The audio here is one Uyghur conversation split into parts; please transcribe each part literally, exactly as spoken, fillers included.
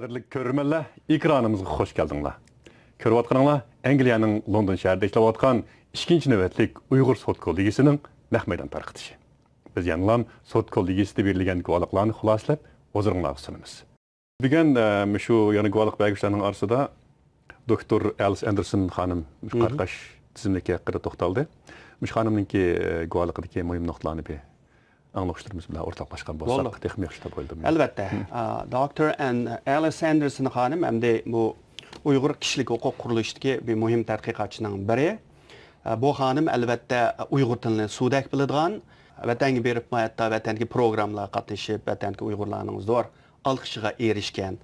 قەدىرلىك كۆرۈرمەنلەر، ئېكرانىمىزغا خۇش كەلدىڭلار. كۆرۈۋاتقىنىڭلار ئەنگلىيەنىڭ لوندون شەھىرىدە ئىشلەۋاتقان ئىككىنچى نۆۋەتلىك ئۇيغۇر سوت كوللېگىيىسىنىڭ نەق مەيدان تارقىتىشى. بىز يەنىلا سوت كوللېگىيىسىدە بېرىلگەن گۇۋاھلىقلارنى خۇلاسىلەپ، ھۇزۇرۇڭلارغا سۇنىمىز. بۈگۈن، ئە، مۇشۇ يەنە گۇۋاھلىق بەرگۈچىلەرنىڭ ئارىسىدا دوكتور ئەلىس ئەندېرسون خانىم، مۇشۇ قارقاش تىزىملىكى ھەققىدە توختالدى. مۇشۇ خانىمنىڭكى، ئە، گۇۋاھلىقىدىكى مۇھىم نۇقتىلارنى بىر ئاڭلىغۇچىلىرىمىز بىلەن ئورتاقلاشقان بولساق، تېخىمۇ ياخشى دەپ ئويلىدىم. ئەلۋەتتە. ئە، دوكتور ئەن-، ئەلىس ئەندېرسون خانىم ئەمدى بۇ ئۇيغۇر كىشىلىك ھوقۇق قۇرۇلۇشىدىكى بىر مۇھىم تەتقىقاتچىنىڭ بىرى. ئە، بۇ خانىم، ئەلۋەتتە، ئۇيغۇر تىلىنى سۇدەك بىلىدىغان، ۋەتەنگە بېرىپمۇ ھەتتا ۋەتەندىكى پروگراممىلارغا قاتنىشىپ، ۋەتەندىكى ئۇيغۇرلارنىڭ زور ئالقىشىغا ئېرىشكەن،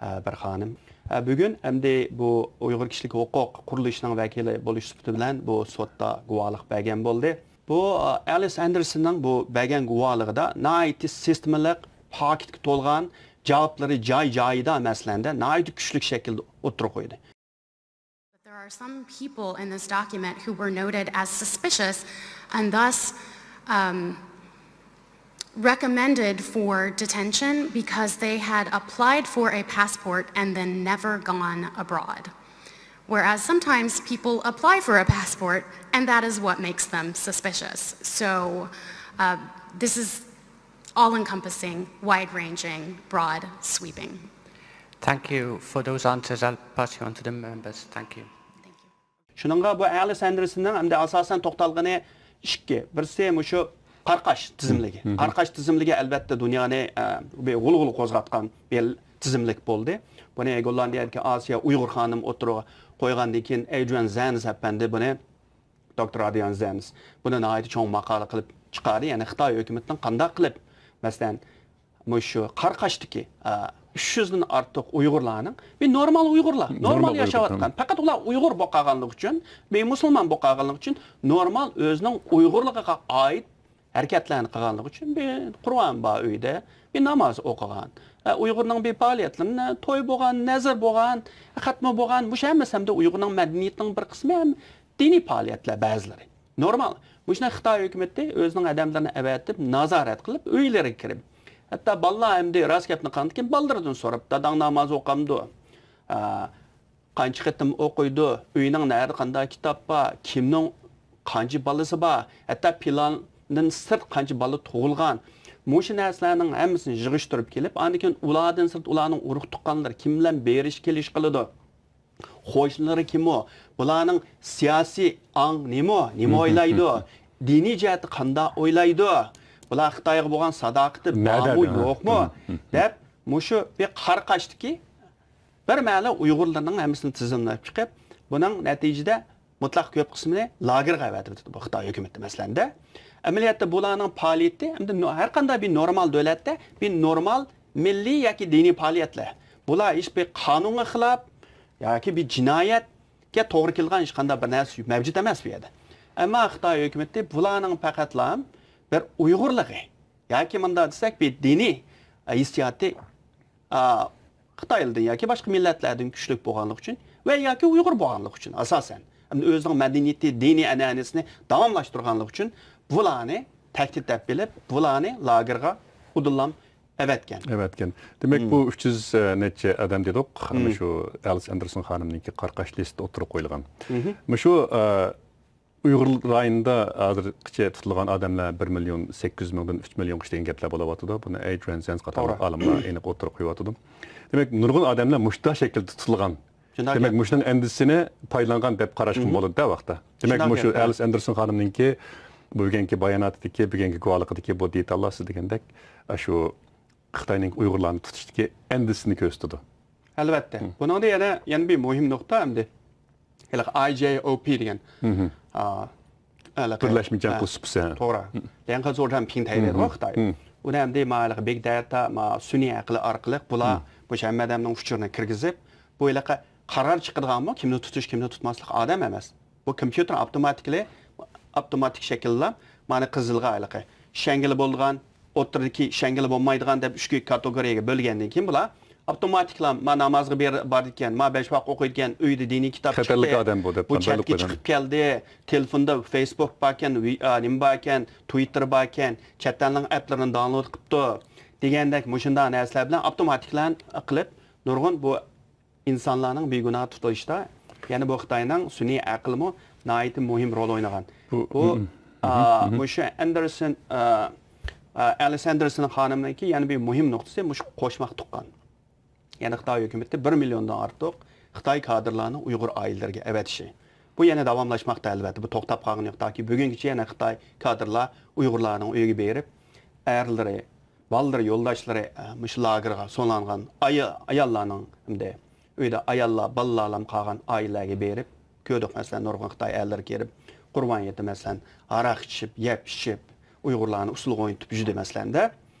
ئە، بىر خانىم. ئە، بۈگۈن ئەمدى بۇ ئۇيغۇر كىشىلىك ھوقۇق قۇرۇلۇشىنىڭ ۋەكىلى بولۇش سۈپىتى بىلەن بۇ سوتتا گۇۋاھلىق بەرگەن بولدى. بۇ، ئە، ئەلىس ئەندېرسوننىڭ بۇ بەرگەن گۇۋاھلىقىدا ناھايىتى سىستېمىلىق، پاكىتكە تولغان، جاۋابلىرى جاي-جايىدا، مەسىلەندە، ناھايىتى كۈچلۈك شەكىلدە ئوتتۇرىغا قويدى. There are some people in this document who were noted as suspicious and thus, um, recommended for detention because they had applied for a passport and then never gone abroad. Whereas sometimes people apply for a passport and that is what makes them suspicious. So, uh, this is all-encompassing, wide-ranging, broad, sweeping. Thank you for those answers. I'll pass you on to the members. Thank you. شۇنىڭغا بۇ ئەلىس ئەندېرسوننىڭ ئەمدى ئاساسەن توختالغىنى ئىككى. بىرسى مۇشۇ قارقاش تىزىملىكى. قارقاش تىزىملىكى ئەلۋەتتە دۇنيانى، ئە، بىر غۇلغۇلا قوزغاتقان بىر تىزىملىك بولدى. بۇنى گوللاندىيەدىكى ئاسىيا ئۇيغۇر خانىم ئوتتۇرىغا قويغاندىن كېيىن، ئەيدرىيان زەنس ئەپەندى بۇنى، دوكتور ئادرىيان زەنس بۇنى ناھايىتى چوڭ ماقالە قىلىپ چىقاردى. يەنى خىتاي ھۆكۈمىتىنىڭ قانداق قىلىپ، مەسىلەن، مۇشۇ قارقاشتىكى، ئە، ئۈچ يۈزدىن ئارتۇق ئۇيغۇرلارنىڭ بىر نورمال ئۇيغۇرلار، نورمال ياشاۋاتقان، پەقەت ئۇلار ئۇيغۇر بولۇپ قالغانلىقى ئۈچۈن، بىر مۇسۇلمان بولۇپ قالغانلىقى ئۈچۈن نورمال ئۆزىنىڭ ئۇيغۇرلۇقىغا ئائىت ھەرىكەتلەرنى قىلغانلىقى ئۈچۈن بىر قۇرئان بار ئۆيدە، بىر ناماز ئوقۇغان، ئە، ئۇيغۇرنىڭ بىر پائالىيەتلىرىنى، توي بولغان، نەزىر بولغان، خەتمە بولغان، مۇشۇ ھەممىسى ھەمدە ئۇيغۇرنىڭ مەدەنىيىتىنىڭ بىر قىسمى ھەم دىنىي پائالىيەتلەر بەزىلىرى. نورمال. مۇشۇنداق خىتاي ھۆكۈمىتى ئۆزىنىڭ ئادەملىرىنى ئەۋەتىپ، نازارەت قىلىپ، ئۆيلىرىگە كىرىپ، ھەتتا بالىلار ئەمدى راست گەپنى قىلغاندىكىن بالىلىرىدىن سوراپ، «داداڭ ناماز ئوقامدۇ؟ ئا، قانچە قېتىم ئوقۇيدۇ؟ ئۆينىڭ نەدە قانداق كىتاب بار؟ كىمنىڭ قانچە بالىسى بار؟ ھەتتا پىلاندىن سىرت قانچە بالا تۇغۇلغان؟» مۇشۇ نەرسىلەرنىڭ ھەممىسىنى يىغىشتۇرۇپ كېلىپ، ئاندىن كېيىن ئۇلاردىن سىرت ئۇلارنىڭ ئۇرۇق تۇغقانلىرى كىم بىلەن بېرىش كېلىش قىلىدۇ؟ قوشنىلىرى كىمۇ؟ بۇلارنىڭ سىياسىي ئاڭ نېمە؟ نېمە ئويلايدۇ؟ دىنىي جەھەتتە قانداق ئويلايدۇ؟ بۇلار خىتايغا بولغان ساداقىتى بارمۇ، يوقمۇ؟ دەپ، مۇشۇ بىر قارقاشتىكى بىر مەھەللە ئۇيغۇرلىرىنىڭ ھەممىسىنى تىزىملاپ چىقىپ، بۇنىڭ نەتىجىدە مۇتلەق كۆپ قىسمىنى لاگېرغا ئەۋەتىۋېتىدۇ بۇ خىتاي ھۆكۈمىتى، مەسىلەندە. ئەمەلىيەتتە بۇلارنىڭ پائالىيىتى، ئەمدى نو-، ھەر قانداق بىر نورمال دۆلەتتە بىر نورمال مىللىي ياكى دىنىي پائالىيەتلەر. بۇلار ھېچ بىر قانۇنغا خىلاپ ياكى بىر جىنايەتكە توغرا كېلىدىغان ھېچقانداق بىر نەرسە مەۋجۇت ئەمەس بۇ يەردە. ئەمما خىتاي ھۆكۈمىتى بۇلارنىڭ پەقەتلا بىر ئۇيغۇرلۇقى ياكى مۇنداق دېسەك، بىر دىنىي ھېسسىياتى، ئا، خىتايلىدىن ياكى باشقا مىللەتلەردىن كۈچلۈك بولغانلىقى ئۈچۈن ۋە ياكى ئۇيغۇر بولغانلىقى ئۈچۈن ئاساسەن، ئەمدى ئۆزىنىڭ مەدەنىيىتى، دىنىي ئەنئەنىسىنى داۋاملاشتۇرغانلىقى ئۈچۈن بۇلارنى تەھدىت دەپ بىلىپ، بۇلارنى لاگېرغا ئۇدۇللام ئەۋەتكەن. ئەۋەتكەن. دېمەك، بۇ ئۈچ يۈز نەچچە ئادەم دېدۇق، مۇشۇ ئەلىس ئەندېرسون خانىمنىڭكى قارقاش لىستىدا ئوتتۇرىغا قويۇلغان. مۇشۇ، ئە، ئۇيغۇر رايونىدا ھازىرغىچە تۇتۇلغان ئادەملەر بىر مىليون سەككىز يۈز مىڭدىن ئۈچ مىليونغىچە دېگەن گەپلەر بولۇۋاتىدۇ. بۇنى ئەيدرىيان زەنس قاتارلىق ئالىملار ئېنىق ئوتتۇرىغا قويۇۋاتىدۇ. دېمەك، نۇرغۇن ئادەملەر مۇشۇنداق شەكىلدە تۇتۇلغان. دېمەك، مۇشۇنىڭ ئەندىزىسىنى پايدىلانغان دەپ قاراشقا بولىدۇ-دە ۋاقىتتا. دېمەك، مۇشۇ ئەلىس ئەندېرسون خانىمنىڭكى بۈگۈنكى باياناتىدىكى، بۈگۈنكى گۇۋاھلىقىدىكى بۇ دېتاللار سىز دېگەندەك، ئاشۇ خىتاينىڭ ئۇيغۇرلارنى تۇتۇشتىكى ئەندىزىسىنى كۆرسىتىدۇ. ئەلۋەتتە. بۇنىڭدا يەنە، يەنە بىر مۇھىم نۇقتا ئەمدى. ھېلىقى ئاي جەي ئو پى دېگەن، ئا، ھېلىقى، بىرلەشمە جەڭ قىلىش سۇپىسى. توغرا. ليەنخې زوجيەن پىڭتەي دەيدىغۇ خىتاي. ئۇنى ئەمدى ما ھېلىقى بىگ داتا، ما سۈنئىي ئەقىل ئارقىلىق بۇلار مۇشۇ ھەممە ئادەمنىڭ ئۇچۇرىنى كىرگۈزۈپ، بۇ ھېلىقى قارار چىقىرىدىغانمۇ، كىمنى تۇتۇش، كىمنى تۇتماسلىق ئادەم ئەمەس. بۇ كومپيۇتېر ئاپتوماتىكلى، ئاپتوماتىك شەكىلدە مانا قىزىلغا ھېلىقى شەڭگىلى بولىدىغان، ئوتتۇرىدىكى شەڭگىلى بولمايدىغان دەپ ئۈچ كاتېگورىيەگە بۆلگەندىن كېيىن بۇلار ئاپتوماتىكلا ما نامازغا بېر-، بارىدىكەن، ما بەش ۋاق ئوقۇيدىكەن، ئۆيدە دىنىي كىتاب چىقتى، بۇ چەتكە چىقىپ كەلدى، تېلېفوندا فېيسبۇك باركەن، ۋى-، ئا، نېمە باركەن، تۋىتتېر باركەن، چەت ئەلنىڭ ئەپلىرىنى داۋۇنلود قىپتۇ دېگەندەك مۇشۇنداق نەرسىلەر بىلەن ئاپتوماتىكلا قىلىپ نۇرغۇن بۇ ئىنسانلارنىڭ بىگۇناھ تۇتۇلۇشىدا يەنە بۇ خىتاينىڭ سۈنئىي ئەقلىمۇ ناھايىتى مۇھىم رول ئوينىغان. بۇ، بۇ، مم، مم، ئا، مم. مۇشۇ ئەندېرسون، ئا، ئا، ئەلىس ئەندېرسون خانىمنىڭكى يەنە بىر مۇھىم نۇقتىسى مۇشۇ قوشماق تۇغقان. يەنى خىتاي ھۆكۈمىتى بىر مىليوندىن ئارتۇق خىتاي كادىرلارنى ئۇيغۇر ئائىلىلىرىگە ئەۋەتىشى. بۇ يەنە داۋاملاشماقتا، ئەلۋەتتە. بۇ توختاپ قالغىنى يوق. تاكى بۈگۈنگىچە يەنە خىتاي كادىرلار ئۇيغۇرلارنىڭ ئۆيىگە بېرىپ، ئەرلىرى، بالىلىرى، يولداشلىرى، ئە، مۇشۇ لاگېرغا سولانغان ئايا-، ئاياللارنىڭ، ئەمدى ئۆيدە ئاياللار، بالىلارلا قالغان ئائىلىلەرگە بېرىپ، كۆردۇق، مەسىلەن، نۇرغۇن خىتاي ئەرلىرى كىرىپ، قۇربان ھېيتتا، مەسىلەن، ھاراق ئىچىپ، يەپ ئىچىپ، ئۇيغۇرلارنى ئۇسسۇلغا ئوينىتىپ يۈردى، مەسىلەن-دە.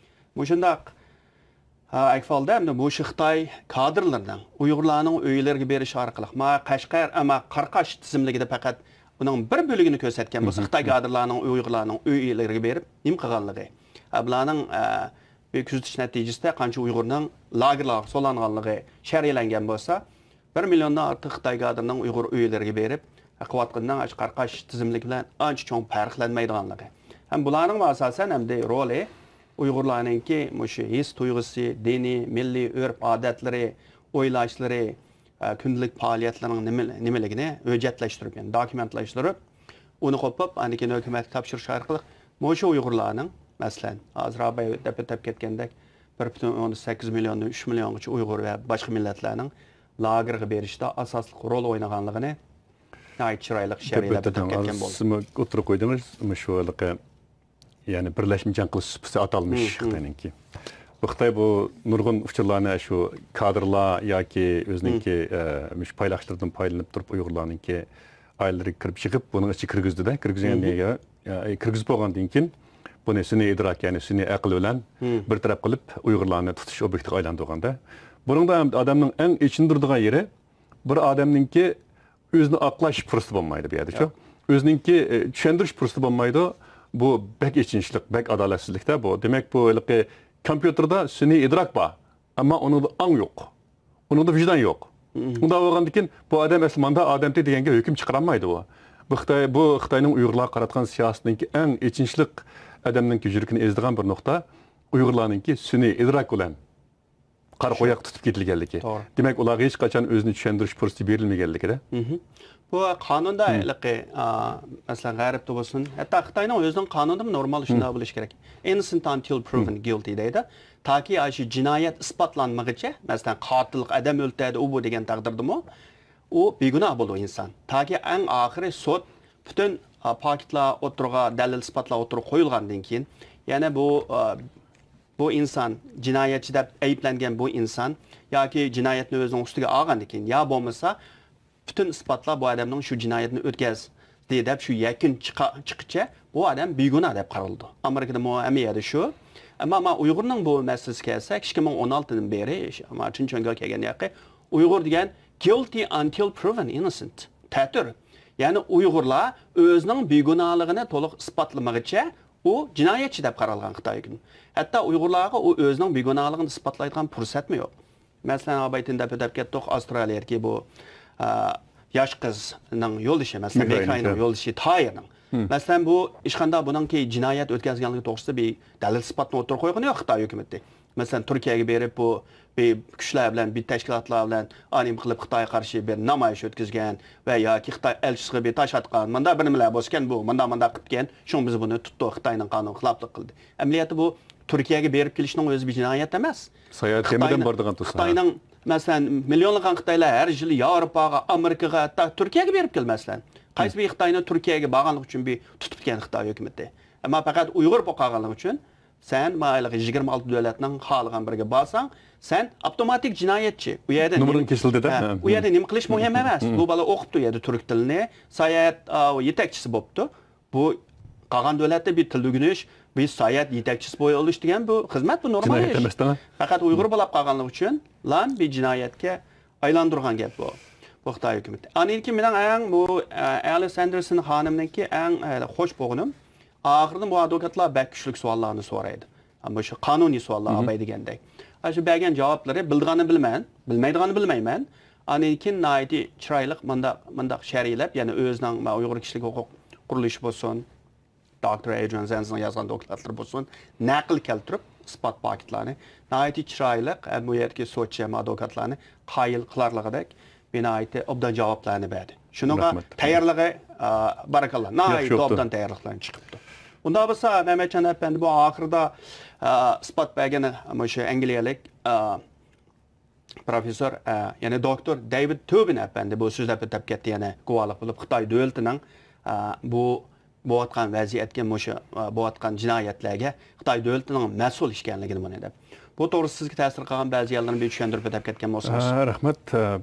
مۇشۇنداق ھا، ئەھۋالدا ئەمدى مۇشۇ خىتاي كادىرلىرىنىڭ ئۇيغۇرلارنىڭ ئۆيلىرىگە بېرىشى ئارقىلىق، ما قەشقەر، ئەمما قاراقاش تىزىملىكىدە پەقەت ئۇنىڭ بىر بۆلىكىنى كۆرسەتكەن بولسا، مم، خىتاي كادىرلارنىڭ ئۇيغۇرلارنىڭ ئۆيلىرىگە بېرىپ نېمە قىلغانلىقى، ھە، بۇلارنىڭ، ئە، بىر كۆزىتىش نەتىجىسىدە قانچە ئۇيغۇرنىڭ لاگېرلارغا سولانغانلىقى شەرھلەنگەن بولسا، بىر مىليوندىن ئارتۇق خىتاي كادىرىنىڭ ئۇيغۇر ئۆيلىرىگە بېرىپ، قىلىۋاتقىنىنىڭ ئاشۇ قاراقاش تىزىملىكى بىلەن ئانچە چوڭ پەرقلەنمەيدىغانلىقى ھەم بۇلارنىڭ ئاساسەن ئەمدى رولى ئۇيغۇرلارنىڭكى مۇشۇ ھېس تۇيغۇسى، دىنى، مىللىي ئۆرپ-ئادەتلىرى، ئويلاشلىرى، ئە، كۈندىلىك پائالىيەتلىرىنىڭ نېمە-، نېمىلىكىنى ھۆججەتلەشتۈرۈپ، يەنى دوكۇمېنتلاشتۇرۇپ، ئۇنى قوپۇپ، ئاندىن كېيىن ھۆكۈمەتكە تاپشۇرۇش ئارقىلىق مۇشۇ ئۇيغۇرلارنىڭ، مەسىلەن، ھازىر ئاباي دەپ ئۆتۈپ كەتكەندەك، بىر پۈتۈن ئوندىن سەككىز مىليوندىن ئۈچ مىليونغىچە ئۇيغۇر ۋە باشقا مىللەتلەرنىڭ لاگېرغا بېرىشتا ئاساسلىق رول ئوينىغانلىقىنى ناھايىتى چىرايلىق شەرھلەپ ئۆتۈپ كەتكەن بولدى. سىزمۇ ئوتتۇرىغا قويدىڭىز، مۇشۇ ھېلىقى، يەنى بىرلەشمە جەڭ قىلىش سۇپىسى ئاتالمىش، مم، مم، خىتاينىڭكى. بۇ خىتاي بۇ نۇرغۇن ئۇچۇرلارنى شۇ كادىرلار ياكى ئۆزىنىڭكى، مم، ئە، مۇشۇ پايلاقلىرىدىن پايدىلىنىپ تۇرۇپ ئۇيغۇرلارنىڭكى ئائىلىلىرىگە كىرىپ چىقىپ، بۇنىڭ ئىچىگە كىرگۈزدى-دە، كىرگۈزگەندىن، مم، كېيىن، يا، ئە، كىرگۈزۈپ بولغاندىن كېيىن، بۇنى سۈنئىي ئىدراك، يەنى سۈنئىي ئەقىل بىلەن، مم، بىر تەرەپ قىلىپ، ئۇيغۇرلارنى تۇتۇش ئوبيېكتىغا ئايلاندۇرغاندا، بۇنىڭدا ئادەمنىڭ ئەڭ ئېچىندۇرىدىغان يېرى، بىر ئادەمنىڭكى ئۆزىنى ئاقلاش پۇرسىتى بولمايدۇ بۇ يەردىچۇ. ياق. ئۆزىنىڭكى، ئە، چۈشەندۈرۈش پۇرسىتى بولمايدۇ. بۇ بەك ئېچىنىشلىق، بەك ئادالەتسىزلىك-تە بۇ. دېمەك، بۇ ھېلىقى كومپيۇتېردا سۈنئىي ئىدراك بار، ئەمما ئۇنىڭدا ئاڭ يوق. ئۇنىڭدا ۋىجدان يوق. مم. ئۇنداق بولغاندىكىن، بۇ ئادەم ئەسلى ماندا ئادەمتى دېگەنگە ھۆكۈم چىقىرالمايدۇ ئۇ. بۇ خىتاي، بۇ خىتاينىڭ ئۇيغۇرلارغا قاراتقان سىياسىتىنىڭكى ئەڭ ئېچىنىشلىق، ئادەمنىڭكى يۈرىكىنى ئېزىدىغان بىر نۇقتا، ئۇيغۇرلارنىڭكى سۈنئىي ئىدراك بىلەن قارا قوياق تۇتۇپ كېتىلگەنلىكى. توغرا. دېمەك، ئۇلارغا ھېچقاچان ئۆزىنى چۈشەندۈرۈش پۇرسىتى بېرىلمىگەنلىكىدە. مم. بۇ قانۇندا ھېلىقى، ئا، مەسىلەن، غەربتە بولسۇن، ھەتتا خىتاينىڭ ئۆزىنىڭ قانۇنىدىمۇ نورمال شۇنداق بولۇشى كېرەك. Innocent until proven guilty دەيدۇ. تاكى ئاشۇ جىنايەت ئىسپاتلانمىغىچە، مەسىلەن، قاتىللىق، ئادەم ئۆلتۈردى، ئۇ بۇ دېگەن تەقدىردىمۇ، ئۇ بىگۇناھ بولىدۇ ئىنسان. تاكى ئەڭ ئاخىرى سوت پۈتۈن، ئا، پاكىتلار ئوتتۇرىغا، دەلىل-ئىسپاتلار ئوتتۇرىغا قويۇلغاندىن كېيىن، يەنە بۇ، ئا، بۇ ئىنسان، جىنايەتچى دەپ ئەيىبلەنگەن بۇ ئىنسان ياكى جىنايەتنى ئۆزىنىڭ ئۈستىگە ئالغاندىن كېيىن، يا بولمىسا پۈتۈن ئىسپاتلار بۇ ئادەمنىڭ شۇ جىنايەتنى ئۆتكەزدى دەپ شۇ يەكۈن چىقا-، چىققىچە بۇ ئادەم بىگۇناھ دەپ قارىلىدۇ. ئامېرىكىدىمۇ ھەممە يەردە شۇ. ئەمما، ئەمما ئۇيغۇرنىڭ بۇ مەسىلىسىگە كەلسەك، ئىككى مىڭ ئون ئالتىدىن بېرى، ئەمما چىن چۆڭگە كەلگەن ياقى ئۇيغۇر دېگەن guilty until proven innocent. تەتۈر. يەنى ئۇيغۇرلار ئۆزىنىڭ بىگۇناھلىقىنى تولۇق ئىسپاتلىمىغىچە ئۇ جىنايەتچى دەپ قارالغان خىتاي ھۆكۈمىتى. ھەتتا ئۇيغۇرلارغا ئۇ ئۆزىنىڭ بىگۇناھلىقىنى ئىسپاتلايدىغان پۇرسەتمۇ يوق. مەسىلەن، ئابايتىن دەپ ئۆتۈپ كەتتۇق، ئاۋسترالىيەدىكى بۇ، ئا، ياش قىزنىڭ يولدىشى، مەسىلەن، مېھراينىڭ، مېھراينىڭ يولدىشى تايىرنىڭ. مەسىلەن، بۇ ئىشخانىدا بۇنىڭكى جىنايەت ئۆتكەزگەنلىكى توغرىسىدا بىر دەلىل-ئىسپاتنى ئوتتۇرىغا قويغىنى يوق خىتاي ھۆكۈمىتى. مەسىلەن، تۈركىيەگە بېرىپ، بۇ بىر كۈچلەر بىلەن، بىر تەشكىلاتلار بىلەن ئانىمە قىلىپ خىتايغا قارشى بىر نامايىش ئۆتكۈزگەن ۋە ياكى خىتاي ئەلچىسىغا بىر تاش ئاتقان، مۇنداق بىر نېمىلەر بولسىكەن، بۇ مۇنداق، مۇنداق قىپتىكەن، شۇڭا بىز بۇنى تۇتتۇق، خىتاينىڭ قانۇنىغا خىلاپلىق قىلدى. ئەمەلىيەتتە بۇ تۈركىيەگە بېرىپ كېلىشنىڭ ئۆزى بىر جىنايەت ئەمەس. ساياھەت تېمىدىن بارىدىغان تۇرسا. خىتاينىڭ، مەسىلەن، مىليونلىغان خىتايلار ھەر يىلى ياۋروپاغا، ئامېرىكىغا، ھەتتا تۈركىيەگە بېرىپ كېلىدۇ، مەسىلەن. قايسى بىر خىتاينى تۈركىيەگە بارغانلىقى ئۈچۈن بىر تۇتۇپ كەتكەن خىتاي ھۆكۈمىتى. ئەمما پەقەت ئۇيغۇر بولۇپ قالغانلىقى ئۈچۈن سەن مايلىق يىگىرمە ئالتە دۆلەتنىڭ خالىغان بىرىگە بارساڭ، سەن ئاپتوماتىك جىنايەتچى. ئۇ يەردە نېمە، نومۇرۇڭ كېسىلدى-دە. ھە، ئۇ يەردە نېمە قىلىش مۇھىم ئەمەس. بۇ بالا ئوقۇپتۇ ئۇ يەردە تۈرك تىلىنى، ساياھەت، ئا، يېتەكچىسى بوپتۇ. بۇ قالغان دۆلەتتە بىر تىل ئۆگىنىش، بىر ساياھەت يېتەكچىسى بولۇش دېگەن بۇ خىزمەت، بۇ نورمال ئىش. جىنايەت ئەمەس-دە. پەقەت ئۇيغۇر بولاپ قالغانلىقى ئۈچۈن لام بىر جىنايەتكە ئايلاندۇرغان گەپ بۇ. بۇ خىتاي ھۆكۈمىتى. ئاندىن كېيىن مېنىڭ ئەڭ بۇ، ئە، ئەلىس ئەندېرسون خانىمنىڭكى ئەڭ، ئە، خوش بولغىنىم، ئاخىرىدا بۇ ئادۋوكاتلار بەك كۈچلۈك سوئاللارنى سورايدۇ. مۇشۇ قانۇنىي سوئاللار، ئاباي دېگەندەك. ئاشۇ بەرگەن جاۋابلىرى، بىلىدىغاننى بىلىمەن، بىلمەيدىغاننى بىلمەيمەن. ئاندىن كېيىن ناھايىتى چىرايلىق مۇنداق، مۇنداق شەرھلەپ، يەنە ئۆزىنىڭ، مە، ئۇيغۇر كىشىلىك ھوقۇق قۇرۇلۇشى بولسۇن، دوكتور ئەيدرىيان زەنزىنىڭ يازغان دوكلاتلىرى بولسۇن، نەقىل كەلتۈرۈپ، ئىسپات پاكىتلارنى ناھايىتى چىرايلىق، ھەم بۇ يەردىكى سوتچى، ھەم ئادۋوكاتلارنى قايىل قىلارلىقىدەك بىناھايىتى ئوبدان جاۋابلارنى بەردى. شۇنىڭغا تەييارلىقى، ئا، بارىكاللا، ناھايىتى ئوبدان تەييارلىقلارنى چىقىپتۇ. ئۇنداق بولسا، مەمەتجان ئەپەندى، بۇ ئاخىرىدا، ئا، ئىسپات بەرگەن مۇشۇ ئەنگلىيەلىك، ئا، پروفېسسور، ئە، يەنى دوكتور دېۋىد توبىن ئەپەندى بۇ سۆزلەپ ئۆتۈپ كەتتى، يەنى گۇۋاھلىق بولۇپ خىتاي دۆلىتىنىڭ، ئە، بۇ بولۇۋاتقان ۋەزىيەتكە، مۇشۇ، ئە، بولۇۋاتقان جىنايەتلەرگە خىتاي دۆلىتىنىڭ مەسئۇل ئىكەنلىكىنى بۇنى دەپ. بۇ توغرىسىدا سىزگە تەسىر قىلغان بەزى يەرلەرنى بىر چۈشەندۈرۈپ ئۆتۈپ كەتكەن بولسىڭىز. ئە، رەھمەت. ئە،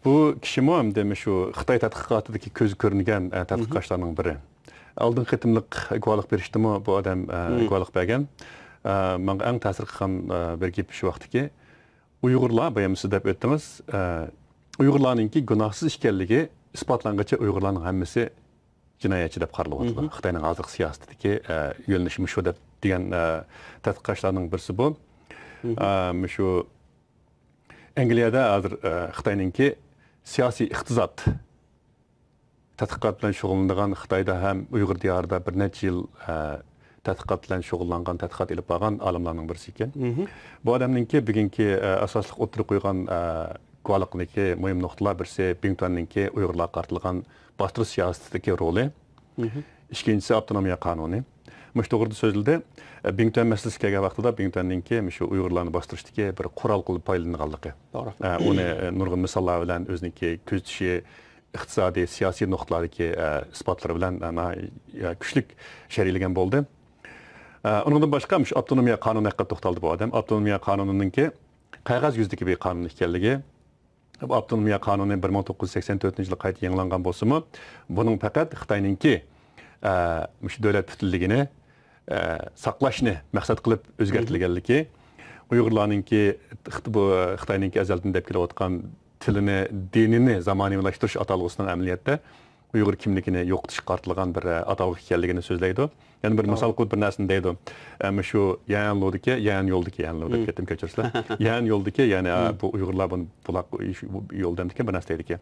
بۇ كىشىمۇ ئەمدى مۇشۇ خىتاي تەتقىقاتىدىكى كۆزى كۆرۈنگەن، ئە، تەتقىقاتچىلارنىڭ بىرى. ئالدىنقى قېتىملىق گۇۋاھلىق بېرىشتىمۇ بۇ ئادەم، ئە، گۇۋاھلىق بەرگەن. ئە، ماڭا ئەڭ تەسىر قىلغان، ئە، بىر گېپى شۇ ۋاقىتتىكى، ئۇيغۇرلار، بايام سىز دەپ ئۆتتىڭىز، ئە، ئۇيغۇرلارنىڭكى گۇناھسىز ئىكەنلىكى ئىسپاتلانغىچە ئۇيغۇرلارنىڭ ھەممىسى جىنايەتچى دەپ قارىلىۋاتىدۇ. خىتاينىڭ ھازىرقى سىياسىتىدىكى، ئە، يۆنىلىشى مۇشۇ دەپ دېگەن، ئە، تەتقىقاتچىلارنىڭ بىرسى بۇ. ئە، مۇشۇ ئەنگلىيەدە ھازىر، ئە، خىتاينىڭكى سىياسىي ئىقتىساد تەتقىقات بىلەن شۇغۇللىنىدىغان، خىتايدا ھەم ئۇيغۇر دىيارىدا بىر نەچچە يىل، ئە، تەتقىقات بىلەن شۇغۇللانغان، تەتقىقات ئېلىپ بارغان ئالىملارنىڭ بىرسى ئىكەن. بۇ ئادەمنىڭكى بۈگۈنكى، ئە، ئاساسلىق ئوتتۇرىغا قويغان، ئە، گۇۋاھلىقىدىكى مۇھىم نۇقتىلار بىرسى بىڭتۈەننىڭكى ئۇيغۇرلارغا قارىتىلغان باستۇرۇش سىياسىتىدىكى رولى. ئىككىنچىسى ئاپتونومىيە قانۇنى. مۇشۇ توغرىدا سۆزلىدى. ئە، بىڭتۈەن مەسىلىسى كەلگەن ۋاقتىدا بىڭتۈەننىڭكى مۇشۇ ئۇيغۇرلارنى باستۇرۇشتىكى بىر قورال قىلىپ پايدىلىنىدىغانلىقى. ئە، ئۇنى، ئە، نۇرغۇن مىساللار بىلەن ئۆزىنىڭكى كۆزىتىشى، ئىقتىسادىي، سىياسىي نۇقتىلاردىكى، ئە، ئىسپاتلىرى بىلەن، ئە، ناھايىتى، ئە، كۈچلۈك شەرھلىگەن بولدى. ئە، ئۇنىڭدىن باشقا مۇشۇ ئاپتونومىيە قانۇنى ھەققىدە توختالدى بۇ ئادەم. ئاپتونومىيە قانۇنىنىڭكى قەغەز يۈزىدىكى بىر قانۇن ئىكەنلىكى، بۇ ئاپتونومىيە قانۇنى بىر مىڭ توققۇز يۈز سەكسەن تۆتىنچى يىلى قايتا يېڭىلانغان بولسىمۇ، بۇنىڭ پەقەت خىتاينىڭكى، ئە، مۇشۇ دۆلەت پۈتۈنلۈكىنى، ئە، ساقلاشنى مەقسەت قىلىپ ئۆزگەرتىلگەنلىكى، ئۇيغۇرلارنىڭكى، بۇ خىتاينىڭكى ئەزەلدىن دەپ كېلىۋاتقان تىلىنى، دىنىنى زامانىۋىلاشتۇرۇش ئاتالغۇسىنىڭ ئەمەلىيەتتە ئۇيغۇر كىملىكىنى يوقىتىشقا قارىتىلغان بىر، ئە، ئاتالغۇ ئىكەنلىكىنى سۆزلەيدۇ. يەنە بىر مىسال قىلىپ بىر نەرسىنى دەيدۇ. ئە، مۇشۇ يەنلۇدىكى، يەنيولدىكى، يەنلۇ دەپ كەتتىم، كەچۈرۈڭلار. يەنيولدىكى، يەنى، ئە، بۇ ئۇيغۇرلار بۇنى بۇلاق يول دەمدىكەن، بىر نەرسە دەيدىكەن.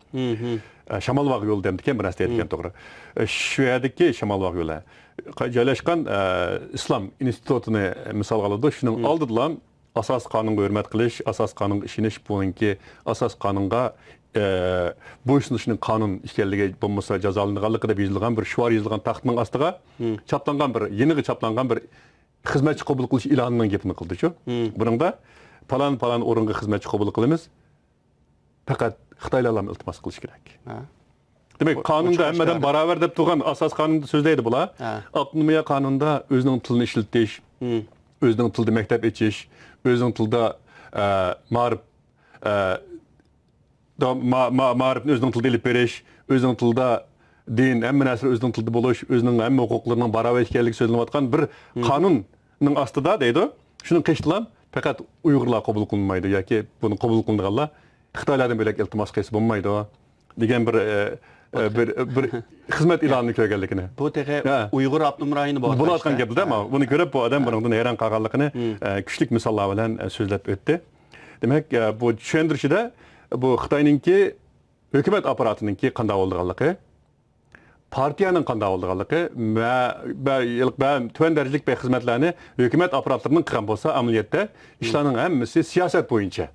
ئە، شامالباغ يولى دەمدىكەن، بىر نەرسە دەيدىكەن، توغرا. ئە، شۇ يەردىكى شامالباغ يولى جايلاشقان، ئە، ئىسلام ئىنستىتۇتىنى مىسالغا ئالىدۇ. شۇنىڭ ئالدىدىلا ئاساسىي قانۇنغا ھۆرمەت قىلىش، ئاساسىي قانۇنغا ئىشىنىش، بۇنىڭكى ئاساسىي قانۇنغا، ئە، بويسۇنۇشنىڭ قانۇن ئىكەنلىكى، بولمىسا جازالىنىدىغانلىقى دەپ يېزىلغان بىر شوئار يېزىلغان تاختىنىڭ ئاستىغا چاپلانغان بىر، يېنىغا چاپلانغان بىر خىزمەتچى قوبۇل قىلىش ئېلانىنىڭ گېپىنى قىلدىچۇ. بۇنىڭدا پالان، پالان ئورۇنغا خىزمەتچى قوبۇل قىلىمىز. پەقەت خىتايلارلا ئىلتىماس قىلىش كېرەك. دېمەك، قانۇندا ھەممە ئادەم باراۋەر دەپ تۇرغان ئاساسىي قانۇندا سۆزلەيدۇ بۇلار. ئاپتونومىيە قانۇنىدا ئۆزىنىڭ تىلىنى ئىشلىتىش، ئۆزىنىڭ تىلىدا مەكتەپ ئېچىش، ئۆزىنىڭ تىلىدا، ئە، مائارىپ، ئە، دا-، ما-، ما-، مائارىپنى ئۆزىنىڭ تىلىدا ئېلىپ بېرىش، ئۆزىنىڭ تىلىدا دىن، ھەممە نەرسە ئۆزىنىڭ تىلىدا بولۇش، ئۆزىنىڭ ھەممە ھوقۇقلىرىنىڭ باراۋەر ئىكەنلىكى سۆزلىنىۋاتقان بىر قانۇننىڭ ئاستىدا دەيدۇ. شۇنىڭ قېشىدىلا پەقەت ئۇيغۇرلار قوبۇل قىلىنمايدۇ ياكى بۇنى قوبۇل قىلىنىدىغانلار خىتايلاردىن بۆلەك ئىلتىماس قىلسا بولمايدۇ دېگەن بىر، ئە، ئە، بىر، بىر خىزمەت ئېلانىنى كۆرگەنلىكىنى. بۇ تېخى ئۇيغۇر ئاپتونوم رايونى بولۇۋاتقان گەپتە. بۇنى كۆرۈپ بۇ ئادەم بۇنىڭدىن ھەيران قالغانلىقىنى، ئە، كۈچلۈك مىساللار بىلەن، ئە، سۆزلەپ ئۆتتى. دېمەك، ئە، بۇ چۈشەندۈرۈشىدە بۇ خىتاينىڭكى ھۆكۈمەت ئاپپاراتىنىڭكى قانداق بولىدىغانلىقى، پارتىيەنىڭ قانداق بولىدىغانلىقى ۋە، ۋە، ۋە تۆۋەن دەرىجىلىك بەزى خىزمەتلەرنى ھۆكۈمەت ئاپپاراتلىرىنىڭ قىلغان بولسا، ئەمەلىيەتتە ئىشلارنىڭ ھەممىسى سىياسەت بويىچە.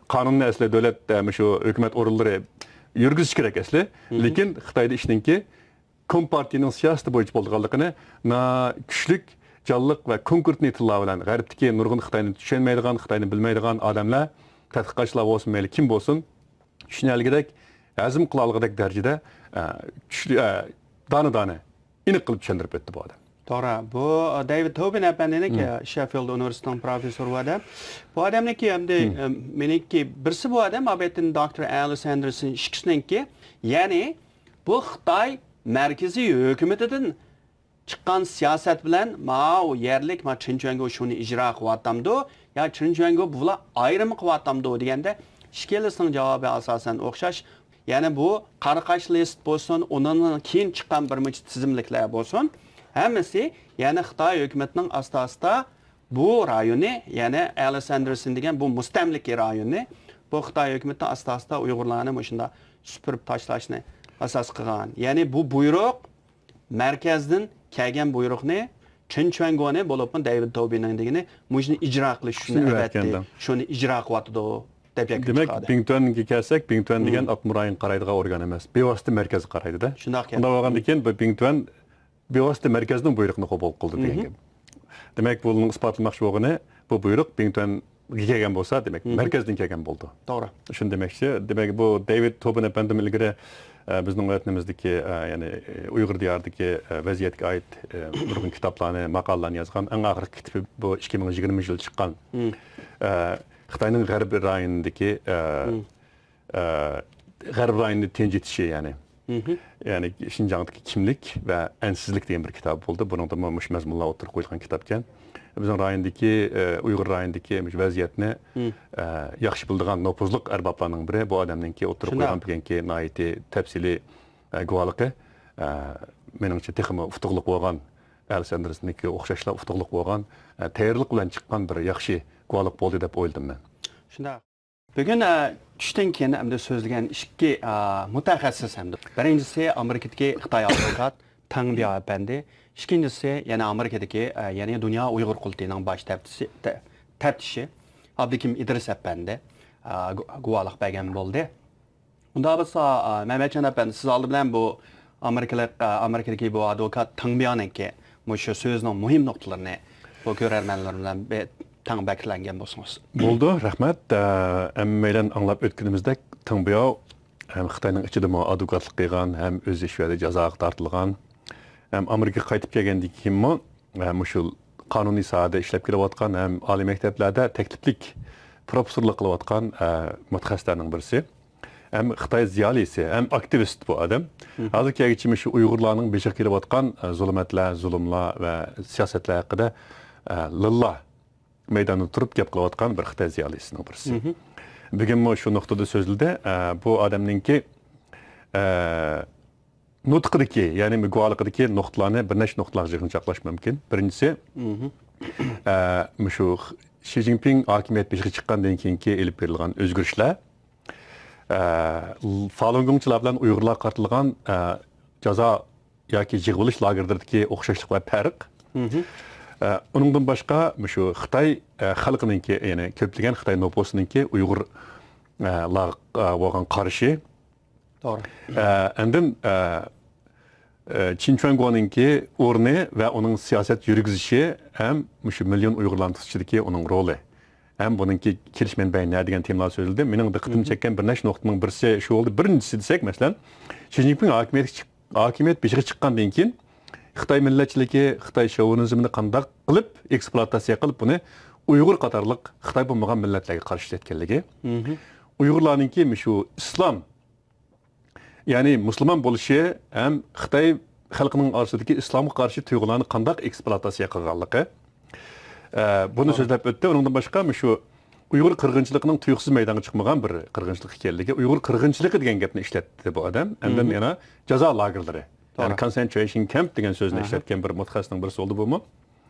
قانۇننى ئەسلى دۆلەت، ئە، مۇشۇ ھۆكۈمەت ئورۇنلىرى يۈرگۈزۈشى كېرەك ئەسلى. لېكىن خىتايدا ئىشنىڭكى كومپارتىيىنىڭ سىياسىتى بويىچە بولىدىغانلىقىنى نا-، كۈچلۈك، جانلىق ۋە كونكرېتنىي تىللار بىلەن غەربتىكى نۇرغۇن خىتاينى چۈشەنمەيدىغان، خىتاينى بىلمەيدىغان ئادەملەر، تەتقىقاتچىلار بولسۇن، مەيلى كىم بولسۇن، چۈشىنەلىگۈدەك، ھەزىم قىلالىغۇدەك دەرىجىدە، ئە، كۈچلۈك، ئە، دانە-دانە، ئېنىق قىلىپ چۈشەندۈرۈپ ئۆتتى بۇ ئادەم. توغرا. بۇ دېۋىد توبىن ئەپەندىنىڭكى، شېففىلد ئۇنىۋېرسىتېتىنىڭ پروفېسسورى بۇ ئادەم. بۇ ئادەمنىڭكى ئەمدى، ئە، مېنىڭكى بىرسى بۇ ئادەم، ئابەتتىن دوكتور ئەلىس ئەندېرسون ئىككىسىنىڭكى، يەنى بۇ خىتاي مەركىزىي ھۆكۈمىتىدىن چىققان سىياسەت بىلەن ماۋۇ يەرلىك، ما، چېن چۈەنگو شۇنى ئىجرا قىلىۋاتامدۇ يا چېن چۈەنگو بۇلار ئايرىم قىلىۋاتامدۇ دېگەندە، ئىككىلىسىنىڭ جاۋابى ئاساسەن ئوخشاش. يەنى بۇ قاراقاش لىست بولسۇن، ئۇنىڭدىن كېيىن چىققان بىر مۇنچە تىزىملىكلەر بولسۇن، ھەممىسى يەنى خىتاي ھۆكۈمىتىنىڭ ئاستا-ئاستا بۇ رايوننى، يەنى ئەلىس ئەندېرسون دېگەن بۇ مۇستەملىكە رايوننى، بۇ خىتاي ھۆكۈمىتى ئاستا-ئاستا ئۇيغۇرلارنى مۇشۇنداق سۈپۈرۈپ تاشلاشنى ئاساس قىلغان. يەنى بۇ بۇيرۇق مەركەزدىن كەلگەن بۇيرۇقنى چېن چۈەنگونى بولۇپمۇ دېۋىد توبىنىڭ دېگىنى مۇشۇنى ئىجرا قىلىش ئۈچۈن ئەۋەتتى، شۇنى ئىجرا قىلىۋاتىدۇ دەپ يەكۈن چىقىردى. دېمەك، بىڭتۈەنگە كەلسەك، بىڭتۈەن دېگەن ئاتوم رايونغا قارايدىغان ئورگان ئەمەس، بىۋاسىتە مەركەزگە قارايدۇ-دە. شۇنداق ئىكەن. ئۇنداق بولغاندىكىن، بۇ بىڭتۈەن بىۋاسىتە مەركەزنىڭ بۇيرۇقىنى قوبۇل قىلدى دېگەن گەپ. دېمەك، بۇنىڭ ئىسپاتلىماقچى بولغىنى، بۇ بۇيرۇق بىڭتۈەنگە كەلگەن بولسا، دېمەك، مەركەزدىن كەلگەن بولىدۇ. توغرا. شۇنى دېمەكچى. دېمەك، بۇ دېۋىد توبىن ئەپەندىم ئىلگىرى، ئە، بىزنىڭ ۋەتىنىمىزدىكى، ئە، يەنى، ئە، ئۇيغۇر دىيارىدىكى، ئە، ۋەزىيەتكە ئائىت، ئە، نۇرغۇن كىتابلارنى، ماقالىلەرنى يازغان. ئەڭ ئاخىرقى كىتابى بۇ ئىككى مىڭ يىگىرمىنچى يىل چىققان، ئە، خىتاينىڭ غەربىي رايونىدىكى، ئە، ئە، غەرب رايونىنى تىنچىتىشى، يەنى، يەنى شىنجاڭدىكى كىملىك ۋە ئەنسىزلىك دېگەن بىر كىتاب بولدى. بۇنىڭدىمۇ مۇشۇ مەزمۇنلار ئوتتۇرىغا قويۇلغان كىتابكەن. بىزنىڭ رايوندىكى، ئە، ئۇيغۇر رايونىدىكى مۇشۇ ۋەزىيەتنى، ئە، ياخشى بىلىدىغان نوپۇزلۇق ئەربابلارنىڭ بىرى، بۇ ئادەمنىڭكى ئوتتۇرىغا قويغان بۈگۈنكى ناھايىتى تەپسىلىي، ئە، گۇۋاھلىقى، ئە، مېنىڭچە تېخىمۇ ئۇتۇقلۇق بولغان ئەل سەندرىسنىڭكى ئوخشاشلا ئۇتۇقلۇق بولغان، ئە، تەييارلىق بىلەن چىققان بىر ياخشى گۇۋاھلىق بولدى دەپ ئويلىدىم مەن. شۇنداق. بۈگۈن، ئە، چۈشتىن كېيىن ئەمدى سۆزلىگەن ئىككى، ئە، مۇتەخەسسىس ھەمدە بىرىنچىسى ئامېرىكىدىكى خىتاي ئادۋوكات تاڭ بياۋ ئەپەندى، ئىككىنچىسى يەنە ئامېرىكىدىكى، ئە، يەنى دۇنيا ئۇيغۇر قۇرۇلتىيىنىڭ باش تەپتىسى-، تە-، تەپتىشى ئابدۇكىم ئىدرىس ئەپەندى، ئە، گۇ-، گۇۋاھلىق بەرگەن بولدى. ئۇنداق بولسا، ئە، مەمەتجان ئەپەندى، سىز ئالدى بىلەن بۇ ئامېرىكىلىق، ئە، ئامېرىكىدىكى بۇ ئادۋوكات تاڭ بياۋنىڭكى مۇشۇ سۆزىنىڭ مۇھىم نۇقتىلىرىنى بۇ كۆرەرمەنلىرىم بىلەن بىر تەڭ بەكرىلەنگەن بولسىڭىز. بولىدۇ، رەھمەت. ئە، ھەممەيلەن ئاڭلاپ ئۆتكىنىمىزدەك، تاڭ بياۋ ھەم خىتاينىڭ ئىچىدىمۇ ئادۋوكاتلىق قىلغان، ھەم ئۆزى شۇ يەردە جازاغا تارتىلغان، ھەم ئامېرىكىغا قايتىپ كەلگەندىن كېيىنمۇ، ئە، مۇشۇ قانۇنىي ساھەدە ئىشلەپ كېلىۋاتقان، ھەم ئالىي مەكتەپلەردە تەكلىپلىك پروفېسسورلۇق قىلىۋاتقان، ئە، مۇتەخەسسىسلەرنىڭ بىرسى. ھەم خىتاي زىيالىيسى، ھەم ئاكتىۋىست بۇ ئادەم. ھازىر كەلگۈچە مۇشۇ ئۇيغۇرلارنىڭ بېشىغا كېلىۋاتقان، ئە، زۇلمەتلەر، زۇلۇملار ۋە سىياسەتلەر ھەققىدە، ئە، لىللا مەيداندا تۇرۇپ گەپ قىلىۋاتقان بىر خىتاي زىيالىيسىنىڭ بىرسى. بۈگۈنمۇ شۇ نۇقتىدا سۆزلىدى. ئە، بۇ ئادەمنىڭكى، ئە، نۇتقىدىكى، يەنى گۇۋاھلىقىدىكى نۇقتىلارنى بىر نەچچە نۇقتىلارغا يىغىنچاقلاش مۇمكىن. بىرىنچىسى، ئە، مۇشۇ شى جىنپىڭ ھاكىمىيەت بېشىغا چىققاندىن كېيىنكى ئېلىپ بېرىلغان ئۆزگىرىشلەر، ئە، فالۇنگوڭچىلار بىلەن ئۇيغۇرلارغا قارىتىلغان، ئە، جازا ياكى يىغىۋېلىش لاگېرلىرىدىكى ئوخشاشلىق ۋە پەرق. ئە، ئۇنىڭدىن باشقا، مۇشۇ خىتاي، ئە، خەلقىنىڭكى، يەنى كۆپلىگەن خىتاي نوپۇسىنىڭكى ئۇيغۇر، ئە، لارغا، ئە، بولغان قارىشى. توغرا. ئە، ئاندىن، ئە، ئە، چىن چۈەنگونىڭكى ئورنى ۋە ئۇنىڭ سىياسەت يۈرگۈزۈشى ھەم مۇشۇ مىليون ئۇيغۇرلارنىڭ تۇتۇشىدىكى ئۇنىڭ رولى ھەم بۇنىڭكى كېلىش مەنبەي نە دېگەن تېمىلار سۆزلىدى. مېنىڭ دىققىتىمنى چەككەن بىر نەچچە نۇقتىنىڭ بىرسى شۇ بولدى. بىرىنچىسى دېسەك، مەسىلەن، شى جىنپىڭ ھاكىمىيەتكە چىق-، ھاكىمىيەت بېشىغا چىققاندىن كېيىن خىتاي مىللەتچىلىكى، خىتاي شوۋىنىزمىنى قانداق قىلىپ ئېكسپلۇئاتاتسىيە قىلىپ، بۇنى ئۇيغۇر قاتارلىق خىتاي بولمىغان مىللەتلەرگە قارشى ئىشلەتكەنلىكى، ئۇيغۇرلارنىڭكى مۇشۇ ئىسلام، يەنى مۇسۇلمان بولۇشى ھەم خىتاي خەلقىنىڭ ئارىسىدىكى ئىسلامغا قارشى تۇيغۇلارنى قانداق ئېكسپلۇئاتاتسىيە قىلغانلىقى، ئە، بۇنى سۆزلەپ ئۆتتى. ئۇنىڭدىن باشقا مۇشۇ ئۇيغۇر قىرغىنچىلىقىنىڭ تۇيۇقسىز مەيدانغا چىقمىغان بىر قىرغىنچىلىق ئىكەنلىكى، ئۇيغۇر قىرغىنچىلىقى دېگەن گەپنى ئىشلەتتى بۇ ئادەم. ئاندىن يەنە جازا لاگېرلىرى، يەنى كونسېنترېيشن كەمپ دېگەن سۆزنى ئىشلەتكەن بىر مۇتەخەسسىسنىڭ بىرسى بولدى بۇمۇ.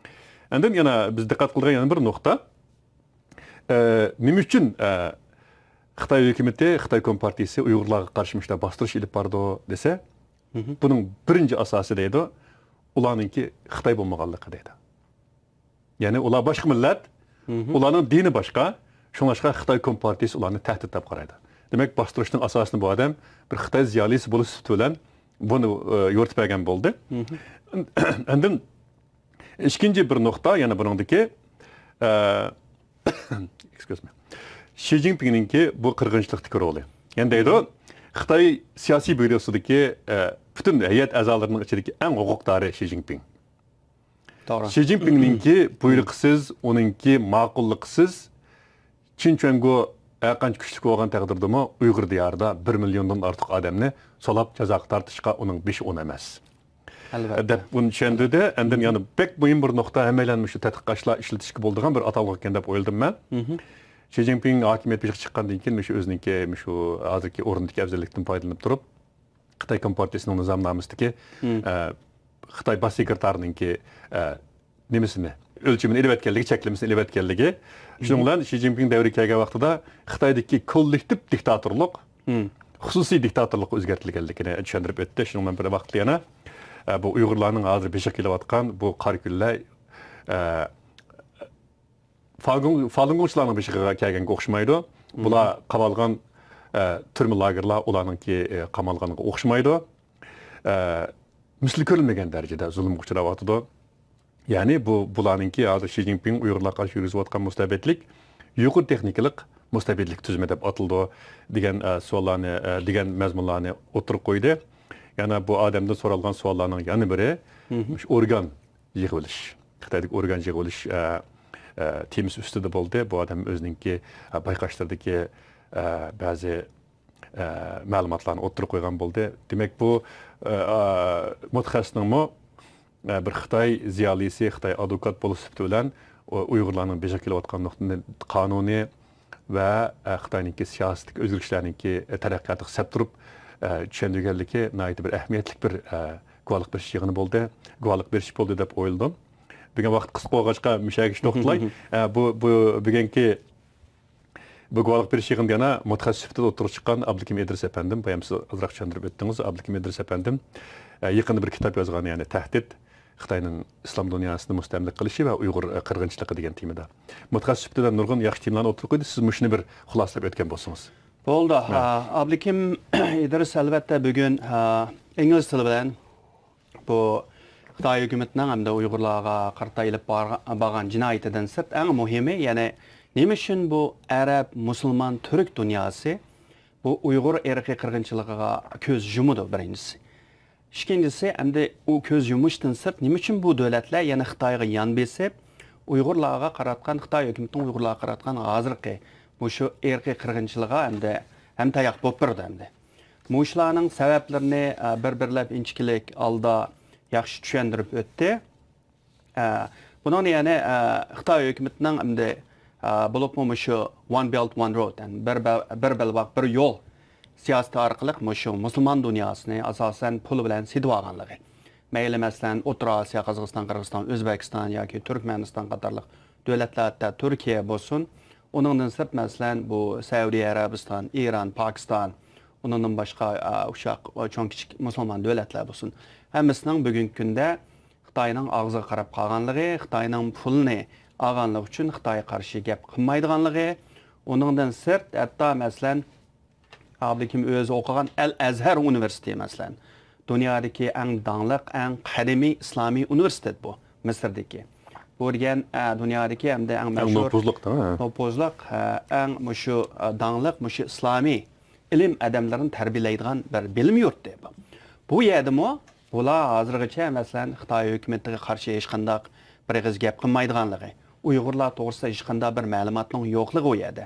ئاندىن يەنە بىز دىققەت قىلىدىغان يەنە بىر نۇقتا، ئە، نېمە ئۈچۈن، ئە، خىتاي ھۆكۈمىتى، خىتاي كومپارتىيىسى ئۇيغۇرلارغا قارشى مۇشۇنداق باستۇرۇش ئېلىپ بارىدۇ دېسە، بۇنىڭ بىرىنچى ئاساسى دەيدۇ، ئۇلارنىڭكى خىتاي بولمىغانلىقى دەيدۇ. يەنى ئۇلار باشقا مىللەت، ئۇلارنىڭ دىنى باشقا، شۇڭلاشقا خىتاي كومپارتىيىسى ئۇلارنى تەھدىت دەپ قارايدۇ. دېمەك، باستۇرۇشنىڭ ئاساسىنى بۇ ئادەم بىر خىتاي زىيالىيسى بولۇش سۈپىتى بىلەن بۇنى، ئە، يورۇتۇپ بەرگەن بولدى. ئاندىن ئىككىنچى بىر نۇقتا، يەنە بۇنىڭدىكى، ئە، excuse me. شى جىنپىڭنىڭكى بۇ قىرغىنچىلىقتىكى رولى. يەنى دەيدۇ، خىتاي سىياسىي بيۇروسىدىكى، ئە، پۈتۈن ھەيئەت ئەزالىرىنىڭ ئىچىدىكى ئەڭ ھوقۇقدارى شى جىنپىڭ. توغرا. شى جىنپىڭنىڭكى بۇيرۇقىسىز، ئۇنىڭكى ماقۇللۇقىسىز چىن چۈەنگو ھەرقانچە كۈچلۈك بولغان تەقدىردىمۇ ئۇيغۇر دىيارىدا بىر مىليوندىن ئارتۇق ئادەمنى سولاپ جازاغا تارتىشقا ئۇنىڭ بېشى ئۇن ئەمەس. ئەلۋەتتە. دەپ بۇنى چۈشەندۈردى. ئاندىن يەنە بەك مۇھىم بىر نۇقتا، ھەممەيلەن مۇشۇ تەتقىقاتچىلار ئىشلىتىشكە بولىدىغان بىر ئاتالغۇ ئىكەن دەپ ئويلىدىم مەن. شى جىنپىڭ ھاكىمىيەت بېشىغا چىققاندىن كېيىن مۇشۇ ئۆزىنىڭكى مۇشۇ ھازىرقى ئورنىدىكى ئەۋزەللىكتىن پايدىلىنىپ تۇرۇپ، خىتاي كومپارتىيىسىنىڭ نىزامنامىسىدىكى، ئە، خىتاي باش سېكرېتارىنىڭكى، ئە، نېمىسىنى، ئۆلچىمىنى ئېلىۋەتكەنلىكى، چەكلىمىسىنى ئېلىۋەتكەنلىكى. شۇنىڭ بىلەن شى جىنپىڭ دەۋرى كەلگەن ۋاقتىدا خىتايدىكى كوللېكتىپ دىكتاتورلۇق خۇسۇسىي دىكتاتورلۇققا ئۆزگەرتىلگەنلىكىنى چۈشەندۈرۈپ ئۆتتى. شۇنىڭ بىلەن بىر ۋاقىتتا يەنە، ئە، بۇ ئۇيغۇرلارنىڭ ھازىر بېشىغا كېلىۋاتقان بۇ قارا كۈنلەر ئە، فالۇنگوڭ-، فالۇنگوڭچىلارنىڭ بېشىغا كەلگەنگە ئوخشىمايدۇ. بۇلار قامالغان، ئە، تۈرمە لاگېرلار ئۇلارنىڭكى، ئە، قامالغانغا ئوخشىمايدۇ. ئە، مىسلى كۆرۈلمىگەن دەرىجىدە زۇلۇمغا ئۇچراۋاتىدۇ. يەنى بۇ، بۇلارنىڭكى ھازىر شى جىنپىڭ ئۇيغۇرلارغا قارشى يۈرگۈزۈۋاتقان مۇستەبىتلىك يۇقىرى تېخنىكىلىق مۇستەبىتلىك تۈزۈمى دەپ ئاتىلىدۇ دېگەن، ئە، سوئاللارنى، ئە، دېگەن مەزمۇنلارنى ئوتتۇرىغا قويدى. يەنە بۇ ئادەمدىن سورالغان سوئاللارنىڭ يەنە بىرى مۇشۇ ئورگان يىغىۋېلىش، خىتايدىكى ئورگان يىغىۋېلىش، ئە، ئە، تېمىسى ئۈستىدە بولدى. بۇ ئادەم ئۆزىنىڭكى، ئە، بايقاشلىرىدىكى، ئە، بەزى، ئە، مەلۇماتلارنى ئوتتۇرىغا قويغان بولدى. دېمەك، بۇ، ئە، ئە، مۇتەخەسسىسنىڭمۇ، ئە، بىر خىتاي زىيالىيسى، خىتاي ئادۋوكات بولۇش سۈپىتى بىلەن ئۇ-، ئۇيغۇرلارنىڭ بېشىغا كېلىۋاتقان نۇقتىنى قانۇنىي ۋە، ئە، خىتاينىڭكى سىياسىتىدىكى ئۆزگىرىشلەرنىڭكى، ئە، تەرەققىياتىغا سەپ تۇرۇپ، ئە، چۈشەندۈرگەنلىكى ناھايىتى بىر ئەھمىيەتلىك بىر، ئە، گۇۋاھلىق بېرىش يىغىنى بولدى. گۇۋاھلىق بېرىش بولدى دەپ ئويلىدىم. بۈگۈن ۋاقىت قىسقا بولغاچقا مۇشۇ يەرگىچە توختىلاي. ئە، بۇ، بۇ بۈگۈنكى بۇ گۇۋاھلىق بېرىش يىغىنىدا يەنە مۇتەخەسسىس سۈپىتىدە ئوتتۇرىغا چىققان ئابلىكىم ئىدرىس ئەپەندىم، بايام سىز ئازراق چۈشەندۈرۈپ ئۆتتىڭىز. ئابلىكىم ئىدرىس ئەپەندىم، ئە، يېقىندا بىر كىتاب يازغان، يەنى تەھدىت، خىتاينىڭ ئىسلام دۇنياسىنى مۇستەملىكە قىلىشى ۋە ئۇيغۇر، ئە، قىرغىنچىلىقى دېگەن تېمىدا. مۇتەخەسسىس سۈپىتىدە نۇرغۇن ياخشى تېمىلارنى ئوتتۇرىغا قويدى. سىز مۇشۇنى بىر خۇلاسىلەپ ئۆتكەن بولسىڭىز. بولدى. ھە. ئا، ئابلىكىم ئىدرىس ئەلۋەتتە بۈگۈن، ئا، ئىنگلىز تىلى بىلەن بۇ خىتاي ھۆكۈمىتىنىڭ ھەمدە ئۇيغۇرلارغا قارىتا ئېلىپ بارغا-، بارغان جىنايىتىدىن سىرت، ئەڭ مۇھىمى، يەنى نېمە ئۈچۈن بۇ ئەرەب، مۇسۇلمان، تۈرك دۇنياسى بۇ ئۇيغۇر ئىرقىي قىرغىنچىلىقىغا كۆز يۇمىدۇ، بىرىنچىسى. ئىككىنچىسى، ئەمدى ئۇ كۆز يۇمۇشتىن سىرت، نېمە ئۈچۈن بۇ دۆلەتلەر يەنە خىتايغا يان بېسىپ، ئۇيغۇرلارغا قاراتقان، خىتاي ھۆكۈمىتىنىڭ ئۇيغۇرلارغا قاراتقان ھازىرقى مۇشۇ ئىرقىي قىرغىنچىلىقىغا ئەمدى ھەمتاياق بولۇپ بېرىدۇ ئەمدى؟ مۇشۇلارنىڭ سەۋەبلىرىنى، ئە، بىر-بىرلەپ ئىنچىكىلىك ھالدا ياخشى چۈشەندۈرۈپ ئۆتتى. ئە، بۇنىڭدا يەنە، ئە، خىتاي ھۆكۈمىتىنىڭ ئەمدى، ئە، بولۇپمۇ مۇشۇ One Belt One Road، يەنى بىر بە-، بىر بەلباغ بىر يول سىياسىتى ئارقىلىق مۇشۇ مۇسۇلمان دۇنياسىنى، ئاساسەن، پۇل بىلەن سېتىۋالغانلىقى. مەيلى، مەسىلەن، ئوتتۇرا ئاسىيا، قازاقىستان، قىرغىزىستان، ئۆزبېكىستان ياكى تۈركمەنىستان قاتارلىق دۆلەتلەر، ھەتتا تۈركىيە بولسۇن. ئۇنىڭدىن سىرت، مەسىلەن، بۇ سەئۇدى ئەرەبىستان، ئىران، پاكىستان، ئۇنىڭدىن باشقا، ئا، ئۇششاق، چوڭ كىچىك مۇسۇلمان دۆلەتلەر بولسۇن، ھەممىسىنىڭ بۈگۈنكى كۈندە خىتاينىڭ ئاغزىغا قاراپ قالغانلىقى، خىتاينىڭ پۇلىنى ئالغانلىقى ئۈچۈن خىتايغا قارشى گەپ قىلمايدىغانلىقى، ئۇنىڭدىن سىرت، ھەتتا، مەسىلەن، ئابلىكىم ئۆزى ئوقۇغان ئەل ئەزھەر ئۇنىۋېرسىتېتى، مەسىلەن، دۇنيادىكى ئەڭ داڭلىق، ئەڭ قەدىمىي ئىسلامىي ئۇنىۋېرسىتېت بۇ، مىسىردىكى. بۇ دېگەن، ئە، دۇنيادىكى ھەمدە ئەڭ ئەڭ مەشھۇر، نوپۇزلۇق، ھە. نوپۇزلۇق، ھە، ئەڭ مۇشۇ، ئە، داڭلىق، مۇشۇ ئىسلامىي ئىلىم ئادەملىرىنى تەربىيەلەيدىغان بىر بىلىم يۇرتى بۇ. بۇ يەردىمۇ بۇلار ھازىرغىچە، مەسىلەن، خىتاي ھۆكۈمىتىگە قارشى ھېچقانداق بىر ئېغىز گەپ قىلمايدىغانلىقى، ئۇيغۇرلار توغرىسىدا ھېچقانداق بىر مەلۇماتنىڭ يوقلۇقى ئۇ يەردە.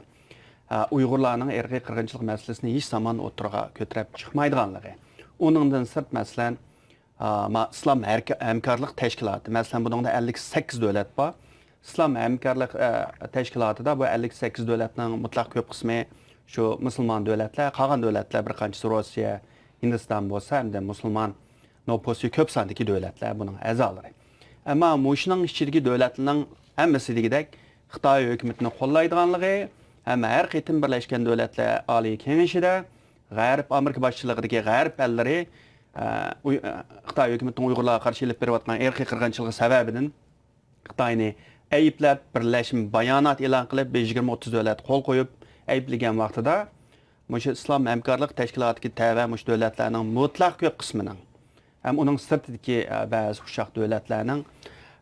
ئە، ئۇيغۇرلارنىڭ ئىرقىي قىرغىنچىلىق مەسىلىسىنى ھېچ زامان ئوتتۇرىغا كۆتۈرۈپ چىقمايدىغانلىقى. ئۇنىڭدىن سىرت، مەسىلەن، ئا، ما-، ئىسلام ھەرك-، ھەمكارلىق تەشكىلاتى. مەسىلەن، بۇنىڭدا ئەللىك سەككىز دۆلەت بار. ئىسلام ھەمكارلىق، ئە، تەشكىلاتىدا بۇ ئەللىك سەككىز دۆلەتنىڭ مۇتلەق كۆپ قىسمى شۇ مۇسۇلمان دۆلەتلەر، قالغان دۆلەتلەر بىر قانچىسى روسىيە، ھىندىستان بولسا، ھەمدە مۇسۇلمان نوپۇسى كۆپ ساندىكى دۆلەتلەر بۇنىڭ ئەزالىرى. ئەمما مۇشۇنىڭ ئىچىدىكى دۆلەتلەرنىڭ ھەممىسى دېگۈدەك خىتاي ھۆكۈمىتىنى قوللايدىغانلىقى، ھەم ھەر قېتىم بىرلەشكەن دۆلەتلەر ئالىي كېڭىشىدە غەرب، ئامېرىكا باشچىلىقىدىكى غەرب ئەللىرى، ئە، ئۇي-، ئە، خىتاي ھۆكۈمىتىنىڭ ئۇيغۇرلارغا قارشى ئېلىپ بېرىۋاتقان ئىرقىي قىرغىنچىلىقى سەۋەبىدىن خىتاينى ئەيىبلەپ، بىرلەشمە بايانات ئېلان قىلىپ، بىر يىگىرمە ئوتتۇز دۆلەت قول قويۇپ، ئەيىبلىگەن ۋاقتىدا، مۇشۇ ئىسلام ھەمكارلىق تەشكىلاتىدىكى تەۋە مۇشۇ دۆلەتلەرنىڭ مۇتلەق كۆپ قىسمىنىڭ ھەم ئۇنىڭ سىرتىدىكى، ئە، بەزى ئۇششاق دۆلەتلەرنىڭ،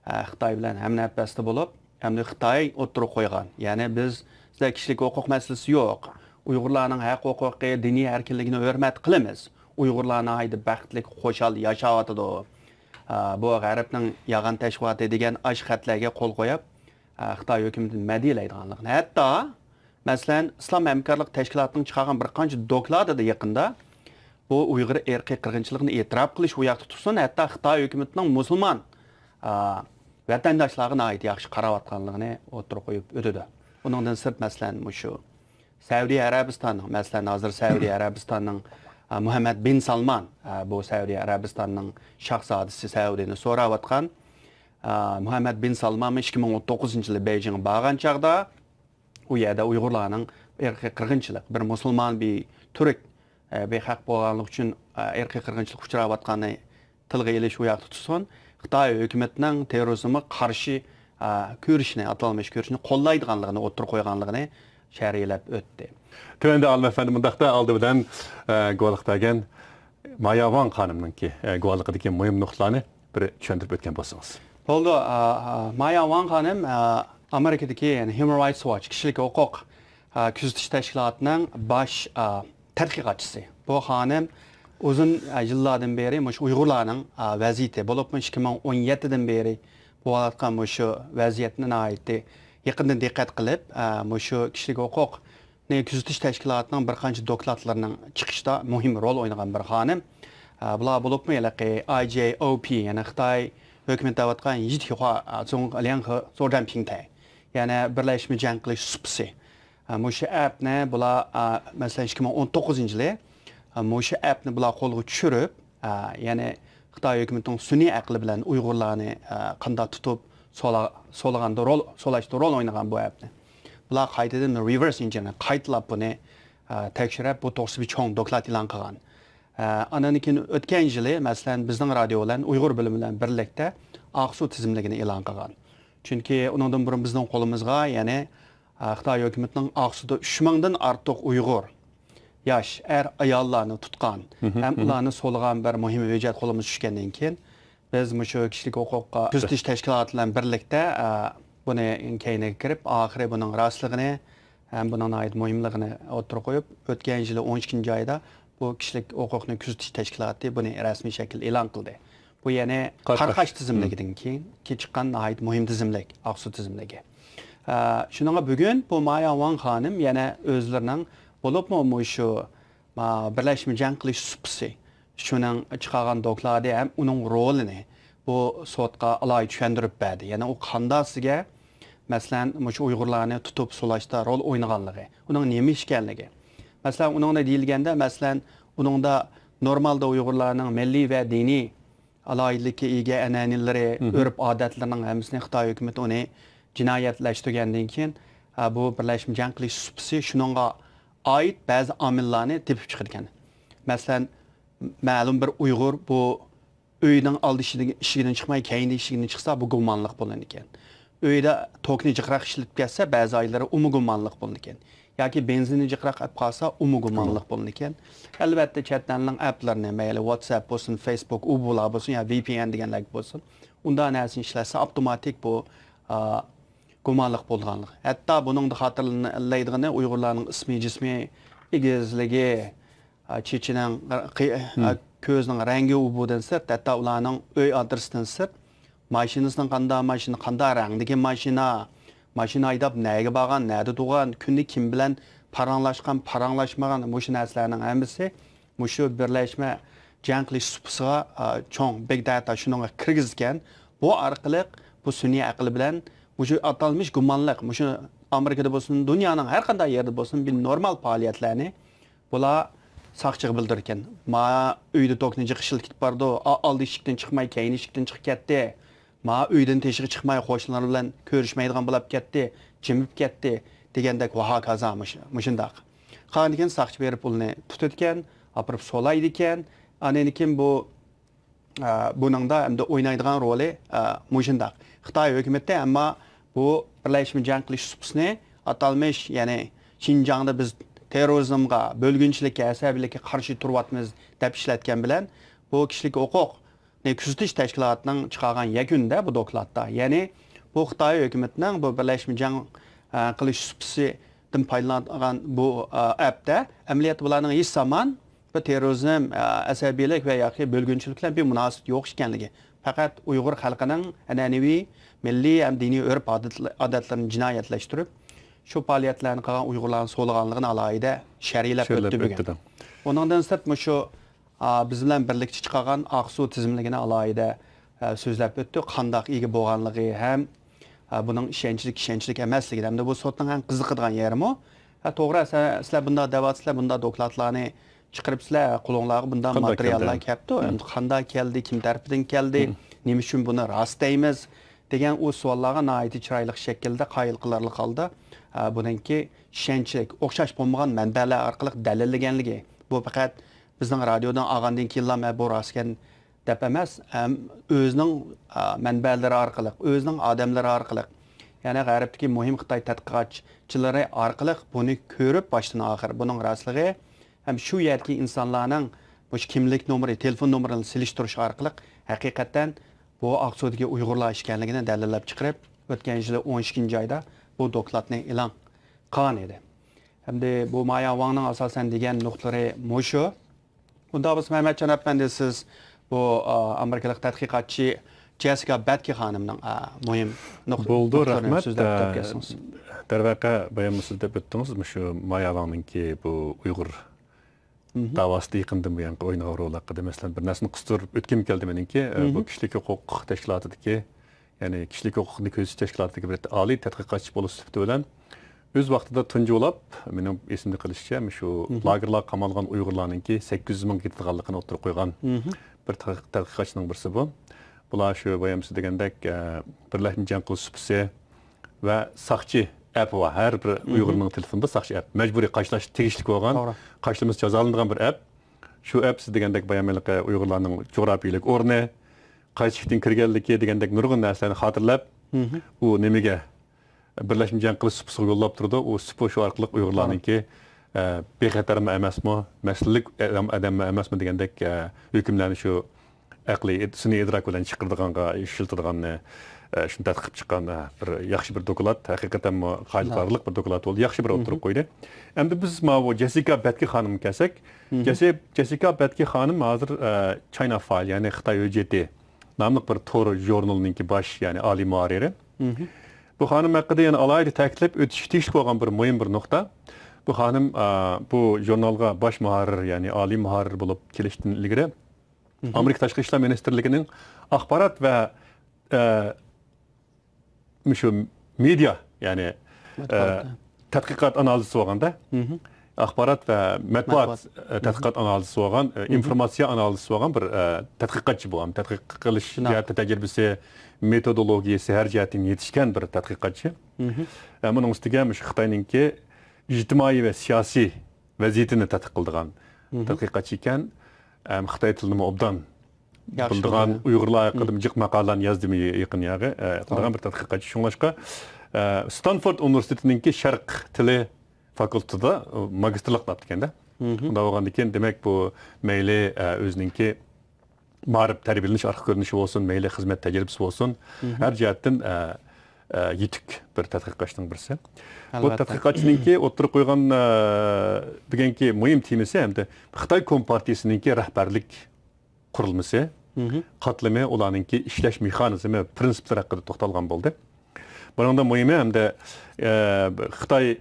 ئە، خىتاي بىلەن ھەمنەپەستە بولۇپ، ھەمدە خىتاي ئوتتۇرىغا قويغان، يەنى بىز، بىزدە كىشىلىك ھوقۇق مەسىلىسى يوق، ئۇيغۇرلارنىڭ ھەق ھوقۇقى، دىنىي ئەركىنلىكىنى ھۆرمەت قىلىمىز، ئۇيغۇرلار ناھايىتى بەختلىك، خۇشال ياشاۋاتىدۇ. ئە، بۇ غەربنىڭ يالغان تەشۋىقاتى دېگەن ئاشۇ خەتلەرگە قول قويۇپ، ئە، خىتاي ھۆكۈمىتىنى مەدھىيەلەيدىغانلىقىنى، ھەتتا مەسىلەن، ئىسلام ھەمكارلىق تەشكىلاتىنىڭ چىقارغان بىر قانچە دوكلاتىدا يېقىندا بۇ ئۇيغۇر ئىرقىي قىرغىنچىلىقىنى ئېتىراپ قىلىش ئۇ ياقتا تۇرسۇن، ھەتتا خىتاي ھۆكۈمىتىنىڭ مۇسۇلمان، ئا، ۋەتەنداشلارغا ناھايىتى ياخشى قاراۋاتقانلىقىنى ئوتتۇرىغا قويۇپ ئۆتىدۇ. ئۇنىڭدىن سىرت، مەسىلەن، مۇشۇ سەئۇدى ئەرەبىستاننىڭ، مەسىلەن، ھازىر سەئۇدى ئەرەبىستاننىڭ، ئا، مۇھەممەد بىن سالمان، ئا، بۇ سەئۇدى ئەرەبىستاننىڭ شاھزادىسى سەئۇدىنى سوراۋاتقان، ئا، مۇھەممەد بىن سالمانمۇ ئىككى مىڭ ئون توققۇزىنچى يىلى بېيجىڭغا بارغان چاغدا، ئۇ يەردە ئۇيغۇرلارنىڭ ئىرقىي قىرغىنچىلىق، بىر مۇسۇلمان، بىر تۈرك، ئە، بىخەق بولغانلىقى ئۈچۈن، ئە، ئىرقىي قىرغىنچىلىققا ئۇچراۋاتقاننى تىلغا ئېلىش ئۇ ياقتا تۇرسۇن، خىتاي ھۆكۈمىتىنىڭ تېررورىزمغا قارشى، ئا، كۆرۈشنى، ئاتالمىش كۆرۈشنى قوللايدىغانلىقىنى ئوتتۇرىغا قويغانلىقىنى شەرھلەپ ئۆتتى. تۆۋەندە ئالىم ئەپەندى مۇنداقتا ئالدى بىلەن، ئە، گۇۋاھلىق بەرگەن مايا ۋاڭ خانىمنىڭكى، ئە، گۇۋاھلىقىدىكى مۇھىم نۇقتىلارنى بىر چۈشەندۈرۈپ ئۆتكەن بولسىڭىز. بولدى. ئا، ئا، مايا ۋاڭ خانىم، ئا، ئامېرىكىدىكى، يەنى Human Rights Watch، كىشىلىك ھوقۇق، ئا، كۆزىتىش تەشكىلاتىنىڭ باش، ئا، تەتقىقاتچىسى. بۇ خانىم ئۇزۇن، ئا، يىللاردىن بېرى مۇشۇ ئۇيغۇرلارنىڭ، ئا، ۋەزىيىتى، بولۇپمۇ ئىككى مىڭ ئون يەتتىدىن بېرى بولۇۋاتقان مۇشۇ ۋەزىيەتنى ناھايىتى يېقىندىن دىققەت قىلىپ، ئا، مۇشۇ كىشىلىك ھوقۇق كۆزىتىش تەشكىلاتىنىڭ بىر قانچە دوكلاتلىرىنىڭ چىقىشىدا مۇھىم رول ئوينىغان بىر خانىم. ئە، بۇلار بولۇپمۇ ھېلىقى I J O P، يەنى خىتاي ھۆكۈمىتى دەۋاتقان يىجتىخۇا زۇڭلياڭخې زوجانپىڭتەي، يەنى بىرلەشمە جەڭ قىلىش سۇپىسى. ئە، مۇشۇ ئەپنى بۇلار، ئە، مەسىلەن، ئىككى مىڭ ئون توققۇزىنچى يىلى، ئە، مۇشۇ ئەپنى بۇلار قولغا چۈشۈرۈپ، ئە، يەنى خىتاي ھۆكۈمىتىنىڭ سۈنئىي ئەقلى بىلەن ئۇيغۇرلارنى، ئە، قانداق تۇتۇپ سولا-، سولىغاندا رول، سولاشتا رول ئوينىغان بۇ ئەپنى. بۇلار قايتىدىن reverse engineering، قايتىلاپ بۇنى، ئە، تەكشۈرۈپ، بۇ توغرىسىدا بىر چوڭ دوكلات ئېلان قىلغان. ئە، ئاندىن كېيىن ئۆتكەن يىلى، مەسىلەن، بىزنىڭ رادىيو بىلەن ئۇيغۇر بۆلۈمى بىلەن بىرلىكتە ئاقسۇ تىزىملىكىنى ئېلان قىلغان. چۈنكى ئۇنىڭدىن بۇرۇن بىزنىڭ قولىمىزغا، يەنى، ئە، خىتاي ھۆكۈمىتىنىڭ ئاقسۇدا ئۈچ مىڭدىن ئارتۇق ئۇيغۇر ياش ئەر-ئاياللارنى تۇتقان ھەم ئۇلارنى سولىغان بىر مۇھىم ھۆججەت قولىمىزغا چۈشكەندىن كېيىن، بىز مۇشۇ كىشىلىك ھوقۇق كۆزىتىش تەشكىلاتى بىلەن بىرلىكتە، ئە، بۇنى كەينىگە كىرىپ، ئاخىرى بۇنىڭ راستلىقىنى ھەم بۇنىڭ ناھايىتى مۇھىملىقىنى ئوتتۇرىغا قويۇپ، ئۆتكەن يىلى ئون ئىككىنچى ئايدا بۇ كىشىلىك ھوقۇقنى كۆزىتىش تەشكىلاتى بۇنى رەسمىي شەكىل ئېلان قىلدى. بۇ يەنى قارقاش. قارقاش تىزىملىكىدىن كېيىن، كېيىن چىققان ناھايىتى مۇھىم تىزىملىك، ئاقسۇ تىزىملىكى. ئە، شۇنىڭغا بۈگۈن بۇ مايا ۋاڭ خانىم يەنە ئۆزلىرىنىڭ، بولۇپمۇ مۇشۇ، ما، بىرلەشمە جەڭ قىلىش سۇپىسى، شۇنىڭ چىقارغان دوكلاتى ھەم ئۇنىڭ رولىنى بۇ سوتقا ئالاھىدە چۈشەندۈرۈپ بەردى. يەنى ئۇ قانداق سىزگە، مەسىلەن، مۇشۇ ئۇيغۇرلارنى تۇتۇپ سولاشتا رول ئوينىغانلىقى، ئۇنىڭ نېمە ئىكەنلىكى. مەسىلەن، ئۇنىڭدا دېيىلگەندە، مەسىلەن، ئۇنىڭدا نورمالدا ئۇيغۇرلارنىڭ مىللىي ۋە دىنىي ئالاھىدىلىككە ئىگە ئەنئەنىلىرى، ئۆرپ-ئادەتلىرىنىڭ ھەممىسىنى خىتاي ھۆكۈمىتى ئۇنى جىنايەتلەشتۈرگەندىن كېيىن، ئە، بۇ بىرلەشمە جەڭ قىلىش سۇپىسى شۇنىڭغا ئائىت بەزى ئامىللارنى تېپىپ چىقىدىكەن. مەسىلەن، مەلۇم بىر ئۇيغۇر بۇ ئۆيىنىڭ ئالدى ئىشىكىدىن، ئىشىكىدىن چىقماي، كەينىدىن ئىشىكىدىن چىقسا، بۇ گۇمانلىق بولىدىكەن. ئۆيىدە توكنى جىقراق ئىشلىتىپ كەتسە، بەزى ئايلىرى ئۇمۇ گۇمانلىق بولىدىكەن. ياكى بېنزىننى جىقراق ئەپ قالسا، ئۇمۇ گۇمانلىق بولىدىكەن. ئەلۋەتتە، چەت ئەلنىڭ ئەپلىرىنى، مەيلى ۋاتساپ بولسۇن، فېيسبۇك، ئۇ بۇلار بولسۇن، يا ۋى پى ئېن دېگەنلەر بولسۇن، ئۇنداق نەرسىنى ئىشلەتسە، ئاپتوماتىك بۇ، ئا، گۇمانلىق بولىدىغانلىق. ھەتتا بۇنىڭدا خاتىرىلەيدىغىنى ئۇيغۇرلارنىڭ ئىسمى، جىسمى، ئېگىزلىكى، ئا، چېچىنىڭ، قى-، ئا، كۆزىنىڭ رەڭگى ئۇ بۇدىن سىرت، ھەتتا ئۇلارنىڭ ئۆي ئادرېسىدىن سىرت، ماشىنىسىنىڭ قانداق ماشىنا، قانداق رەڭدىكى ماشىنا، ماشىنا ھەيدەپ نەگە بارغان، نەدە تۇرغان، كۈندە كىم بىلەن پاراڭلاشقان، پاراڭلاشمىغان، مۇشۇ نەرسىلەرنىڭ ھەممىسى مۇشۇ بىرلەشمە جەڭ قىلىش سۇپىسىغا، ئا، چوڭ بىگ داتا شۇنىڭغا كىرگۈزگەن. بۇ ئارقىلىق بۇ سۈنئىي ئەقىل بىلەن مۇشۇ ئاتالمىش گۇمانلىق، مۇشۇ ئامېرىكىدا بولسۇن، دۇنيانىڭ ھەر قانداق يېرىدە بولسۇن، بىر نورمال پائالىيەتلەرنى بۇلار ساقچىغا بىلدۈرىدىكەن. ما ئۆيدە توكنى جىق ئىشلىتىپ كېتىپ بارىدۇ، ئا-، ئالدى ئىشىكتىن چىقماي، كەينى ئىشىكتىن چىقىپ كەتتى. ما ئۆيدىن تېشىغا چىقماي، قوشنىلار بىلەن كۆرۈشمەيدىغان بولاپ كەتتى، جىمىپ كەتتى دېگەندەك ۋە ھاكازا مۇش-، مۇشۇنداق. قالغاندىن كېيىن ساقچى بېرىپ ئۇنى تۇتىدىكەن، ئاپىرىپ سولايدىكەن. ئاندىن كېيىن بۇ ئە، بۇنىڭدا ئەمدى ئوينايدىغان رولى، ئە، مۇشۇنداق. خىتاي ھۆكۈمىتى ئەمما بۇ بىرلەشمە جەڭ قىلىش سۇپىسىنى ئاتالمىش، يەنى شىنجاڭدا بىز تېررورىزمغا، بۆلگۈنچىلىككە، ئەسەبىيلىككە قارشى تۇرۇۋاتىمىز دەپ ئىشلەتكەن بىلەن، بۇ كىشىلىك ھوقۇقنى كۆزىتىش تەشكىلاتىنىڭ چىقارغان يەكۈنىدە بۇ دوكلاتتا، يەنى بۇ خىتاي ھۆكۈمىتىنىڭ بۇ بىرلەشمە جەڭ، ئە، قىلىش سۇپىسىدىن پايدىلانغان بۇ، ئە، ئەپتە ئەمەلىيەتتە بۇلارنىڭ ھېچ زامان بۇ تېررورىزم، ئە، ئەسەبىيلىك ۋە ياكى بۆلگۈنچىلىك بىلەن بىر مۇناسىۋىتى يوق ئىكەنلىكى، پەقەت ئۇيغۇر خەلقىنىڭ ئەنئەنىۋى مىللىي ھەم دىنىي ئۆرپ-ئادەتلىرىنى جىنايەتلەشتۈرۈپ، شۇ پائالىيەتلەرنى قىلغان ئۇيغۇرلارنى سولىغانلىقىنى ئالاھىدە شەرھلەپ ئۆتتى بۈگۈن. ئۇنىڭدىن سىرت، مۇشۇ، ئا، بىز بىلەن بىرلىكتە چىقارغان ئاقسۇ تىزىملىكىنى ئالاھىدە، ئە، سۆزلەپ ئۆتتى. قانداق ئىگە بولغانلىقى ھەم ئا، بۇنىڭ ئىشەنچلىك، ئىشەنچلىك ئەمەسلىكىنى، ھەمدە بۇ سوتنىڭ ئەڭ قىزىقىدىغان يېرىمۇ. ھە، توغرا، سە-، سىلەر بۇنداق دەۋاتىسىلەر، بۇنداق دوكلاتلارنى چىقىرىپسىلەر، قولۇڭلارغا بۇنداق ماتېرىياللار كەپتۇ. ئەمدى قانداق كەلدى، كىم تەرىپىدىن كەلدى، نېمە ئۈچۈن بۇنى راست دەيمىز دېگەن ئۇ سوئاللارغا ناھايىتى چىرايلىق شەكىلدە قايىل قىلارلىق ھالدا، ئا، بۇنىڭكى ئىشەنچلىك، ئوخشاش بولمىغان مەنبەلەر ئارقىلىق دەلىللىگەنلىكى، بۇ پەقەت بىزنىڭ رادىيودىن ئالغاندىن كېيىنلا مەن بۇ راستكەن دەپ ئەمەس، ھەم ئۆزىنىڭ، ئا، مەنبەلىرى ئارقىلىق، ئۆزىنىڭ ئادەملىرى ئارقىلىق، يەنى غەربتىكى مۇھىم خىتاي تەتقىقاتچىلىرى ئارقىلىق بۇنى كۆرۈپ، باشتىن ئاخىر بۇنىڭ راستلىقى ھەم شۇ يەردىكى ئىنسانلارنىڭ مۇشۇ كىملىك نومۇرى، تېلېفون نومۇرىنى سېلىشتۇرۇش ئارقىلىق ھەقىقەتەن بۇ ئاقسۇدىكى ئۇيغۇرلار ئىكەنلىكىنى دەلىللەپ چىقىرىپ، ئۆتكەن يىلى ئون ئىككىنچى ئايدا بۇ دوكلاتنى ئېلان قىلغان ئىدى. ھەمدە بۇ مايا ۋاڭنىڭ ئاساسەن دېگەن نۇقتىلىرى مۇشۇ. ئۇنداق بولسا، مەمەتجان ئەپەندى، سىز بۇ، ئا، ئامېرىكىلىق تەتقىقاتچى جېسسىكا بەتكى خانىمنىڭ، ئا، مۇھىم نۇق-، بولدى، نۇقتىلىرىنى رەھمەت. سۆزلەپ ئۆتۈپ ئە، كەتسىڭىز. دەرۋەقە، بايام سىز دەپ ئۆتتىڭىز، مۇشۇ مايا ۋاڭنىڭكى بۇ ئۇيغۇر مھم. داۋاسىدا يېقىندىن بۇيانقى ئوينىغان رولى ھەققىدە، مەسىلەن، بىر نەرسىنى قىستۇرۇپ ئۆتكۈم كەلدى مېنىڭكى. ئە، بۇ مھم. كىشىلىك ھوقۇق تەشكىلاتىدىكى، يەنى كىشىلىك ھوقۇقنى كۆزىتىش تەشكىلاتىدىكى بىر ئالىي تەتقىقاتچى بولۇش سۈپىتى بىلەن ئۆز ۋاقتىدا تۇنجى بولاپ، مېنىڭ ئېسىمدە قېلىشىچە، مۇشۇ مھم. لاگېرلارغا قامالغان ئۇيغۇرلارنىڭكى سەككىز يۈز مىڭغا يېتىدىغانلىقىنى ئوتتۇرىغا قويغان مھم. بىر تەتقىق-، تەتقىقاتچىنىڭ بىرسى بۇ. بۇلار شۇ بايام سىز دېگەندەك، ئە، بىرلەشمە جەڭ قىلىش سۇپىسى ۋە ساقچى ئەپى بار. ھەر بىر مھم. ئۇيغۇرنىڭ تېلېفونىدا ساقچى ئەپ. مەجبۇرىي قاچىلاش تېگىشلىك بولغان، توغرا. قاچىلىمىسا جازالىنىدىغان بىر ئەپ. شۇ ئەپ سىز دېگەندەك بايام ھېلىقى ئۇيغۇرلارنىڭ جۇغراپىيەلىك ئورنى، قايسى ئىشىكتىن كىرگەنلىكى دېگەندەك نۇرغۇن نەرسىلەرنى خاتىرىلەپ، مھم. ئۇ نېمىگە بىرلەشمە جەڭ قىلىش سۇپىسىغا يوللاپ تۇرىدۇ. ئۇ سۇپا شۇ ئارقىلىق ئۇيغۇرلارنىڭكى، ئە، بىخەتەرمۇ ئەمەسمۇ، مەسىلىلىك ئادەم، ئادەممۇ ئەمەسمۇ دېگەندەك، ئە، ھۆكۈملەرنى شۇ ئەقلىي، سۈنئىي ئىدراك بىلەن چىقىرىدىغانغا ئىشلىتىدىغاننى، ئە، شۇنى تەتقىق قىلىپ چىققان، ئە، بىر ياخشى بىر دوكلات، ھەقىقەتەنمۇ قايىل قارارلىق بىر دوكلات بولدى، ياخشى بىر ئوتتۇرىغا قويدى. ئەمدى بىز ماۋۇ جېسسىكا بەتكى خانىمغا كەلسەك، جېسسى-، جېسسىكا بەتكى خانىم ھازىر، ئە، چاينا فايل، يەنى خىتاي ھۆججىتى ناملىق بىر تور ژۇرنىلىنىڭكى باش، يەنى ئالىي مۇھەررىرى. بۇ خانىم ھەققىدە يەنە ئالاھىدە تەكىتلەپ ئۆتۈشكە تېگىشلىك بولغان بىر مۇھىم بىر نۇقتا. بۇ خانىم، ئا، بۇ ژۇرنالغا باش مۇھەررىر، يەنى ئالىي مۇھەررىر بولۇپ كېلىشتىن ئىلگىرى، ئامېرىكا تاشقى ئىشلار مىنىستىرلىكىنىڭ ئاخبارات ۋە، ئە، مۇشۇ مېدىيا، يەنى، ئە، مەتبۇئات. تەتقىقات ئانالىزچىسى بولغاندا، ئاخبارات ۋە مەتبۇئات، مەتبۇئات. ئە، تەتقىقات ئانالىزچىسى بولغان، ئە، ئىنفورماتسىيە ئانالىزچىسى بولغان بىر، ئە، تەتقىقاتچى بۇ. تەتقىق قىلىش جەھەتتە تەجرىبىسى، مېتودولوگىيىسى ھەر جەھەتتىن يېتىشكەن بىر تەتقىقاتچى. ئە، بۇنىڭ ئۈستىگە مۇشۇ خىتاينىڭكى ئىجتىمائىي ۋە سىياسىي ۋەزىيىتىنى تەتقىق قىلىدىغان تەتقىقاتچى ئىكەن. ئەم، خىتاي تىلىنىمۇ ئوبدان بىلىدىغان، ئۇيغۇرلار ھەققىدىمۇ جىق ماقالىلەرنى يازدىمۇ يېقىن ياغى، ئە، قىلىدىغان بىر تەتقىقاتچى. شۇڭلاشقا، ئە، ستانفورد ئۇنىۋېرسىتېتىنىڭكى شەرق تىلى فاكۇلتېتىدا، ئۇ، ماگىستىرلىق قىلىپتىكەن-دە. ئۇنداق بولغاندىكىن، دېمەك، بۇ مەيلى، ئە، ئۆزىنىڭكى مائارىپ، تەربىيەلىنىش ئارقا كۆرۈنۈشى بولسۇن، مەيلى خىزمەت تەجرىبىسى بولسۇن، ھەر جەھەتتىن، ئە، ئە، يېتۈك بىر تەتقىقاتچىنىڭ بىرسى. بۇ تەتقىقاتچىنىڭكى ئوتتۇرىغا قويغان، ئە، بۈگۈنكى مۇھىم تېمىسى ھەمدە خىتاي كومپارتىيىسىنىڭكى رەھبەرلىك قۇرۇلمىسى، قاتلىمى، ئۇلارنىڭكى ئىشلەش مېخانىزمى، پىرىنسىپلىرى ھەققىدە توختالغان بولدى. بۇنىڭدا مۇھىمى ھەمدە، ئە، خىتاي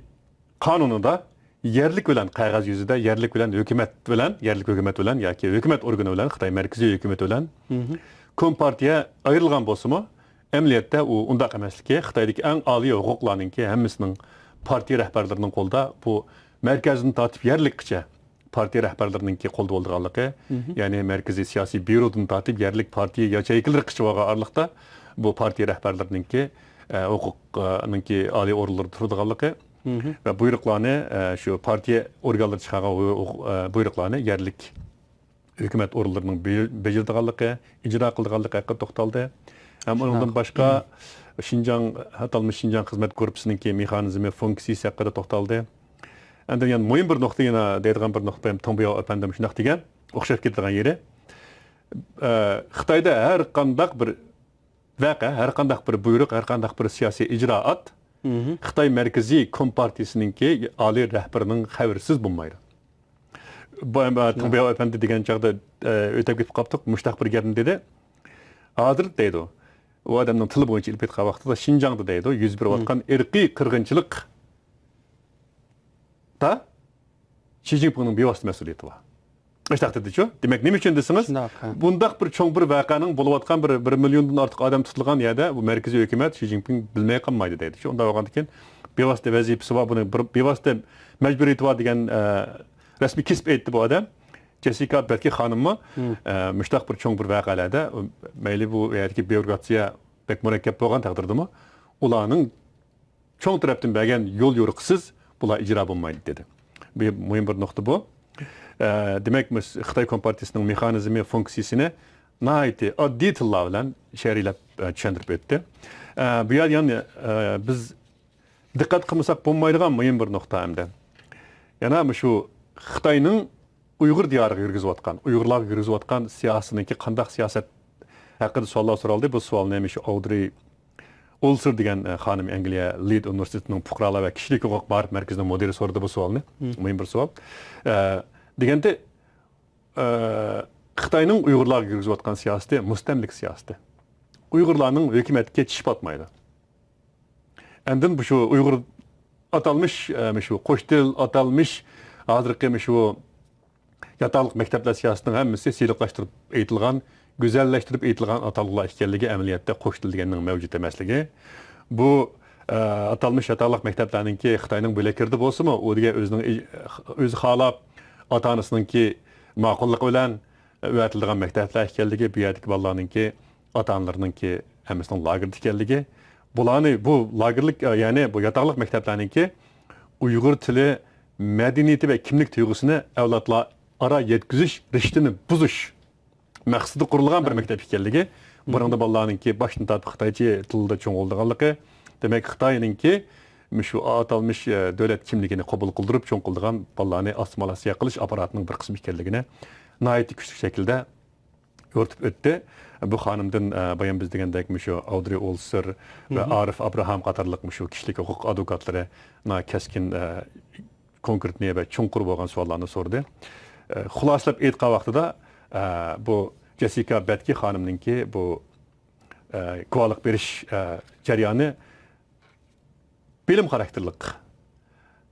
قانۇنىدا يەرلىك بىلەن، قەغەز يۈزىدە يەرلىك بىلەن ھۆكۈمەت بىلەن، يەرلىك ھۆكۈمەت بىلەن ياكى ھۆكۈمەت ئورگىنى بىلەن، خىتاي مەركىزىي ھۆكۈمىتى بىلەن كومپارتىيە ئايرىلغان بولسىمۇ، ئەمەلىيەتتە ئۇ ئۇنداق ئەمەسلىكى، خىتايدىكى ئەڭ ئالىي ھوقۇقلارنىڭكى ھەممىسىنىڭ پارتىيە رەھبەرلىرىنىڭ قولىدا، بۇ مەركەزدىن تارتىپ يەرلىككىچە پارتىيە رەھبەرلىرىنىڭكى قولدا بولىدىغانلىقى، يەنى مەركىزىي سىياسىي بيۇرودىن تارتىپ يەرلىك پارتىيە ياچېيكىلىرىغىچە بولغان ئارىلىقتا بۇ پارتىيە رەھبەرلىرىنىڭكى، ئە، ھوقۇقنىڭكى ئالىي ئورۇنلىرىدا تۇرىدىغانلىقى ۋە بۇيرۇقلارنى، ئە، شۇ پارتىيە ئورگانلىرى چىقارغان ھوقۇق، ئە، بۇيرۇقلارنى يەرلىك ھۆكۈمەت ئورۇنلىرىنىڭ بې-، بېجىرىدىغانلىقى، ئىجرا قىلىدىغانلىقى ھەققىدە توختالدى. ھەم ئۇنىڭدىن باشقا شىنجاڭ، ئاتالمىش شىنجاڭ خىزمەت گۇرۇپپىسىنىڭكى مېخانىزمى، فۇنكسىيىسى ھەققىدە توختالدى. ئەندىن يەنە مۇھىم بىر نۇقتا يەنە دەيدىغان بىر نۇقتا، تۇڭبىياۋ ئەپەندىم شۇنداق دېگەن، ئوخشاپ كېتىدىغان يېرى. ئە، خىتايدا ھەر قانداق بىر ۋەقە، ھەر قانداق بىر بۇيرۇق، ھەر قانداق بىر سىياسىي ئىجرائات خىتاي مەركىزىي كومپارتىيىسىنىڭكى ئالىي رەھبىرىنىڭ خەۋىرىسىز بولمايدۇ. بۇ، ئە، تۇڭبىياۋ ئەپەندى دېگەن چاغدا، ئە، ئۆتۈپ كېتىپ قاپتۇق، مۇشتاق بىر گەپنى دېدى. ھازىر دەيدۇ، ئۇ ئادەمنىڭ تىلى بويىچە ئېلىپ ئېيتقان ۋاقتىدا شىنجاڭدا دەيدۇ، يۈز بېرىۋاتقان ئىرقىي قىرغىنچىلىق تا شى جىنپىڭنىڭ بىۋاسىتە مەسئۇلىيىتى بار. ئاشتاق دېدىچۇ. دېمەك، نېمە ئۈچۈن دېسىڭىز، شۇنداق، ھە. بۇنداق بىر چوڭ بىر ۋەقەنىڭ بولۇۋاتقان بىر، بىر مىليوندىن ئارتۇق ئادەم تۇتۇلغان يەردە بۇ مەركىزىي ھۆكۈمەت شى جىنپىڭ بىلمەي قالمايدۇ دەيدىچۇ. ئۇنداق بولغاندىكىن بىۋاسىتە ۋەزىپىسى بار، بۇنىڭ بىر بىۋاسىتە مەجبۇرىيىتى بار دېگەن، ئە، رەسمىي كېسىپ ئېيتتى بۇ ئادەم. جېسسىكا بەتكى خانىممۇ، ئە، مۇشتاق بىر چوڭ بىر ۋەقەلەردە، مەيلى بۇ يەردىكى بيۇروكراتىيە بەك مۇرەككەپ بولغان تەقدىردىمۇ، ئۇلارنىڭ چوڭ تەرەپتىن بەرگەن يول يورۇقىسىز بۇلار ئىجرا بولمايدۇ، دېدى. بۇ مۇھىم بىر نۇقتا بۇ. ئە، دېمەك، مىس-، خىتاي كومپارتىيىسىنىڭ مېخانىزمى، فۇنكسىيىسىنى ناھايىتى ئاددىي تىللار بىلەن شەرھلەپ، ئە، چۈشەندۈرۈپ ئۆتتى. ئە، بۇ يەردە يەنە، ئە، بىز دىققەت قىلمىساق بولمايدىغان مۇھىم بىر نۇقتا ئەمدى. يەنە مۇشۇ خىتاينىڭ ئۇيغۇر دىيارىغا يۈرگۈزۈۋاتقان، ئۇيغۇرلارغا يۈرگۈزۈۋاتقان سىياسىتىنىڭكى قانداق سىياسەت ھەققىدە سوئاللار سورالدى. بۇ سوئالنى مۇشۇ ئاۋدرى ئولسېر دېگەن، ئە، خانىم، ئەنگلىيە لىد ئۇنىۋېرسىتېتىنىڭ پۇقرالار ۋە كىشىلىك ھوقۇق مائارىپ مەركىزىنىڭ مۇدىرى سورىدى بۇ سوئالنى. مۇھىم بىر سوئال. ئە، دېگەندە، ئە، خىتاينىڭ ئۇيغۇرلارغا يۈرگۈزۈۋاتقان سىياسىتى مۇستەملىكە سىياسىتى. ئۇيغۇرلارنىڭ ھۆكۈمەتكە چىشى پاتمايدۇ. ئاندىن بۇ شۇ ئۇيغۇر ئاتالمىش، ئە، مۇشۇ قوش تىل ئاتالمىش، ھازىرقى مۇشۇ ياتاقلىق مەكتەپلەر سىياسىتىنىڭ ھەممىسى سىلىقلاشتۇرۇپ ئېيتىلغان، گۈزەللەشتۈرۈپ ئېيتىلغان ئاتالغۇلار ئىكەنلىكى، ئەمەلىيەتتە قوش تىل دېگەننىڭ مەۋجۇت ئەمەسلىكى. بۇ، ئە، ئاتالمىش ياتاقلىق مەكتەپلەرنىڭكى خىتاينىڭ بۆلەك يېرىدە بولسىمۇ، ئۇ دېگەن ئۆزىنىڭ ئى-، ئۆزى خالاپ، ئاتا-ئانىسىنىڭكى ماقۇللۇقى بىلەن ئەۋەتىلىدىغان مەكتەپلەر ئىكەنلىكى، بۇ يەردىكى بالىلارنىڭكى ئاتا-ئانىلىرىنىڭكى ھەممىسىنىڭ لاگېردا ئىكەنلىكى، بۇلارنى بۇ لاگېرلىك، يەنى بۇ ياتاقلىق مەكتەپلەرنىڭكى ئۇيغۇر تىلى، مەدەنىيىتى ۋە كىملىك تۇيغۇسىنى ئەۋلادلار ئارا يەتكۈزۈش رىشتىنى بۇزۇش مەقسىتىدە قۇرۇلغان بىر مەكتەپ ئىكەنلىكى، بۇنىڭدا بالىلارنىڭكى باشتىن تارتىپ خىتايچە تىلدا چوڭ بولىدىغانلىقى، دېمەك، خىتاينىڭكى مۇشۇ ئاتالمىش، ئە، دۆلەت كىملىكىنى قوبۇل قىلدۇرۇپ چوڭ قىلىدىغان بالىلارنى ئاسسىمىلياتسىيە قىلىش ئاپپاراتىنىڭ بىر قىسمى ئىكەنلىكىنى ناھايىتى كۈچلۈك شەكىلدە يورۇتۇپ ئۆتتى. بۇ خانىمدىن، ئە، بايام بىز دېگەندەك مۇشۇ ئاۋدرى ئولسېر ۋە ئارىف ئابراھام قاتارلىق مۇشۇ كىشىلىك ھوقۇق ئادۋوكاتلىرى ناھايىتى كەسكىن، ئە، كونكرېتنى ۋە چوڭقۇر بولغان سوئاللارنى سورىدى. ئە، خۇلاسىلەپ ئېيتقان ۋاقتىدا، ئە، بۇ جېسسىكا بەتكى خانىمنىڭكى بۇ، ئە، گۇۋاھلىق بېرىش، ئە، جەريانى بىلىم خاراكتېرلىك،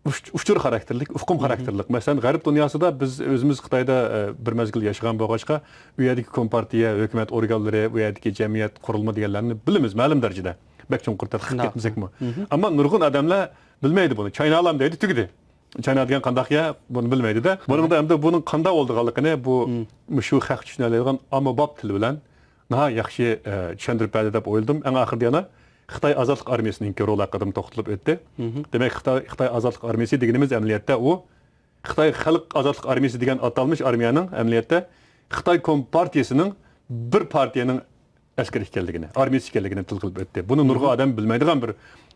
ئۇچ-، ئۇچۇر خاراكتېرلىك، ئۇقۇم خاراكتېرلىك. مەسىلەن، غەرب دۇنياسىدا بىز ئۆزىمىز خىتايدا، ئە، بىر مەزگىل ياشىغان بولغاچقا، ئۇ يەردىكى كومپارتىيە، ھۆكۈمەت ئورگانلىرى، ئۇ يەردىكى جەمئىيەت قۇرۇلما دېگەنلەرنى بىلىمىز، مەلۇم دەرىجىدە. بەك چوڭقۇر تەتقىق قىلىپ كەتمىسەكمۇ. ئەمما نۇرغۇن ئادەملەر بىلمەيدۇ بۇنى. چاينالام دەيدۇ، تۈگىدى. چاينا دېگەن قانداق يەر؟ بۇنى بىلمەيدۇ-دە. بۇنىڭدا ئەمدى بۇنىڭ قانداق بولىدىغانلىقىنى بۇ، مۇشۇ خەق چۈشىنەلەيدىغان ئاممىباب تىل بىلەن ناھايىتى ياخشى، ئە، چۈشەندۈرۈپ بەردى دەپ ئويلىدىم. ئەڭ ئاخىرىدا يەنە خىتاي ئازادلىق ئارمىيىسىنىڭكى رولى ھەققىدىمۇ توختىلىپ ئۆتتى. دېمەك، خىتاي، خىتاي ئازادلىق ئارمىيىسى دېگىنىمىز ئەمەلىيەتتە ئۇ خىتاي خەلق ئازادلىق ئارمىيىسى دېگەن ئاتالمىش ئارمىيەنىڭ ئەمەلىيەتتە خىتاي كومپارتىيىسىنىڭ بىر پارتىيەنىڭ ئەسكىرى ئىكەنلىكىنى، ئارمىيىسى ئىكەنلىكىنى تىلغا ئېلىپ ئۆتتى. بۇنى نۇرغۇن ئادەم بىلمەيدىغان بىر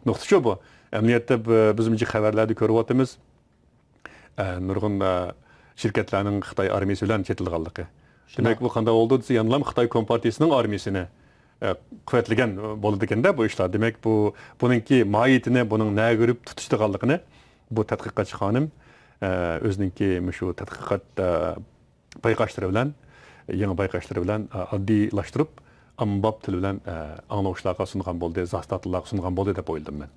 نۇقتىچۇ بۇ. ئەمەلىيەتتە ب-، بىز مۇنچە خەۋەرلەردە كۆرۈۋاتىمىز. ئە، نۇرغۇن، ئە، شىركەتلەرنىڭ خىتاي ئارمىيىسى بىلەن چېتىلغانلىقى. دېمەك، بۇ قانداق بولدى دېسە، يەنىلا خىتاي كومپارتىيىسىنىڭ ئارمىيىسىنى، ئە، قۇۋۋەتلىگەن بولىدىكەن-دە بۇ ئىشلار. دېمەك، بۇ، بۇنىڭكى ماھىيىتىنى، بۇنىڭ نەگە يۈرۈپ تۇتۇشىدىغانلىقىنى بۇ تەتقىقاتچى خانىم، ئە، ئۆزىنىڭكى مۇشۇ تەتقىقات، ئە، بايقاشلىرى بىلەن، يېڭى بايقاشلىرى بىلەن، ئە، ئاددىيلاشتۇرۇپ، ئاممىباب تىل بىلەن، ئە، ئاڭلىغۇچىلارغا سۇنغان بولدى، زاستاتلارغا سۇنغان بولدى دەپ ئويلىدىم مەن.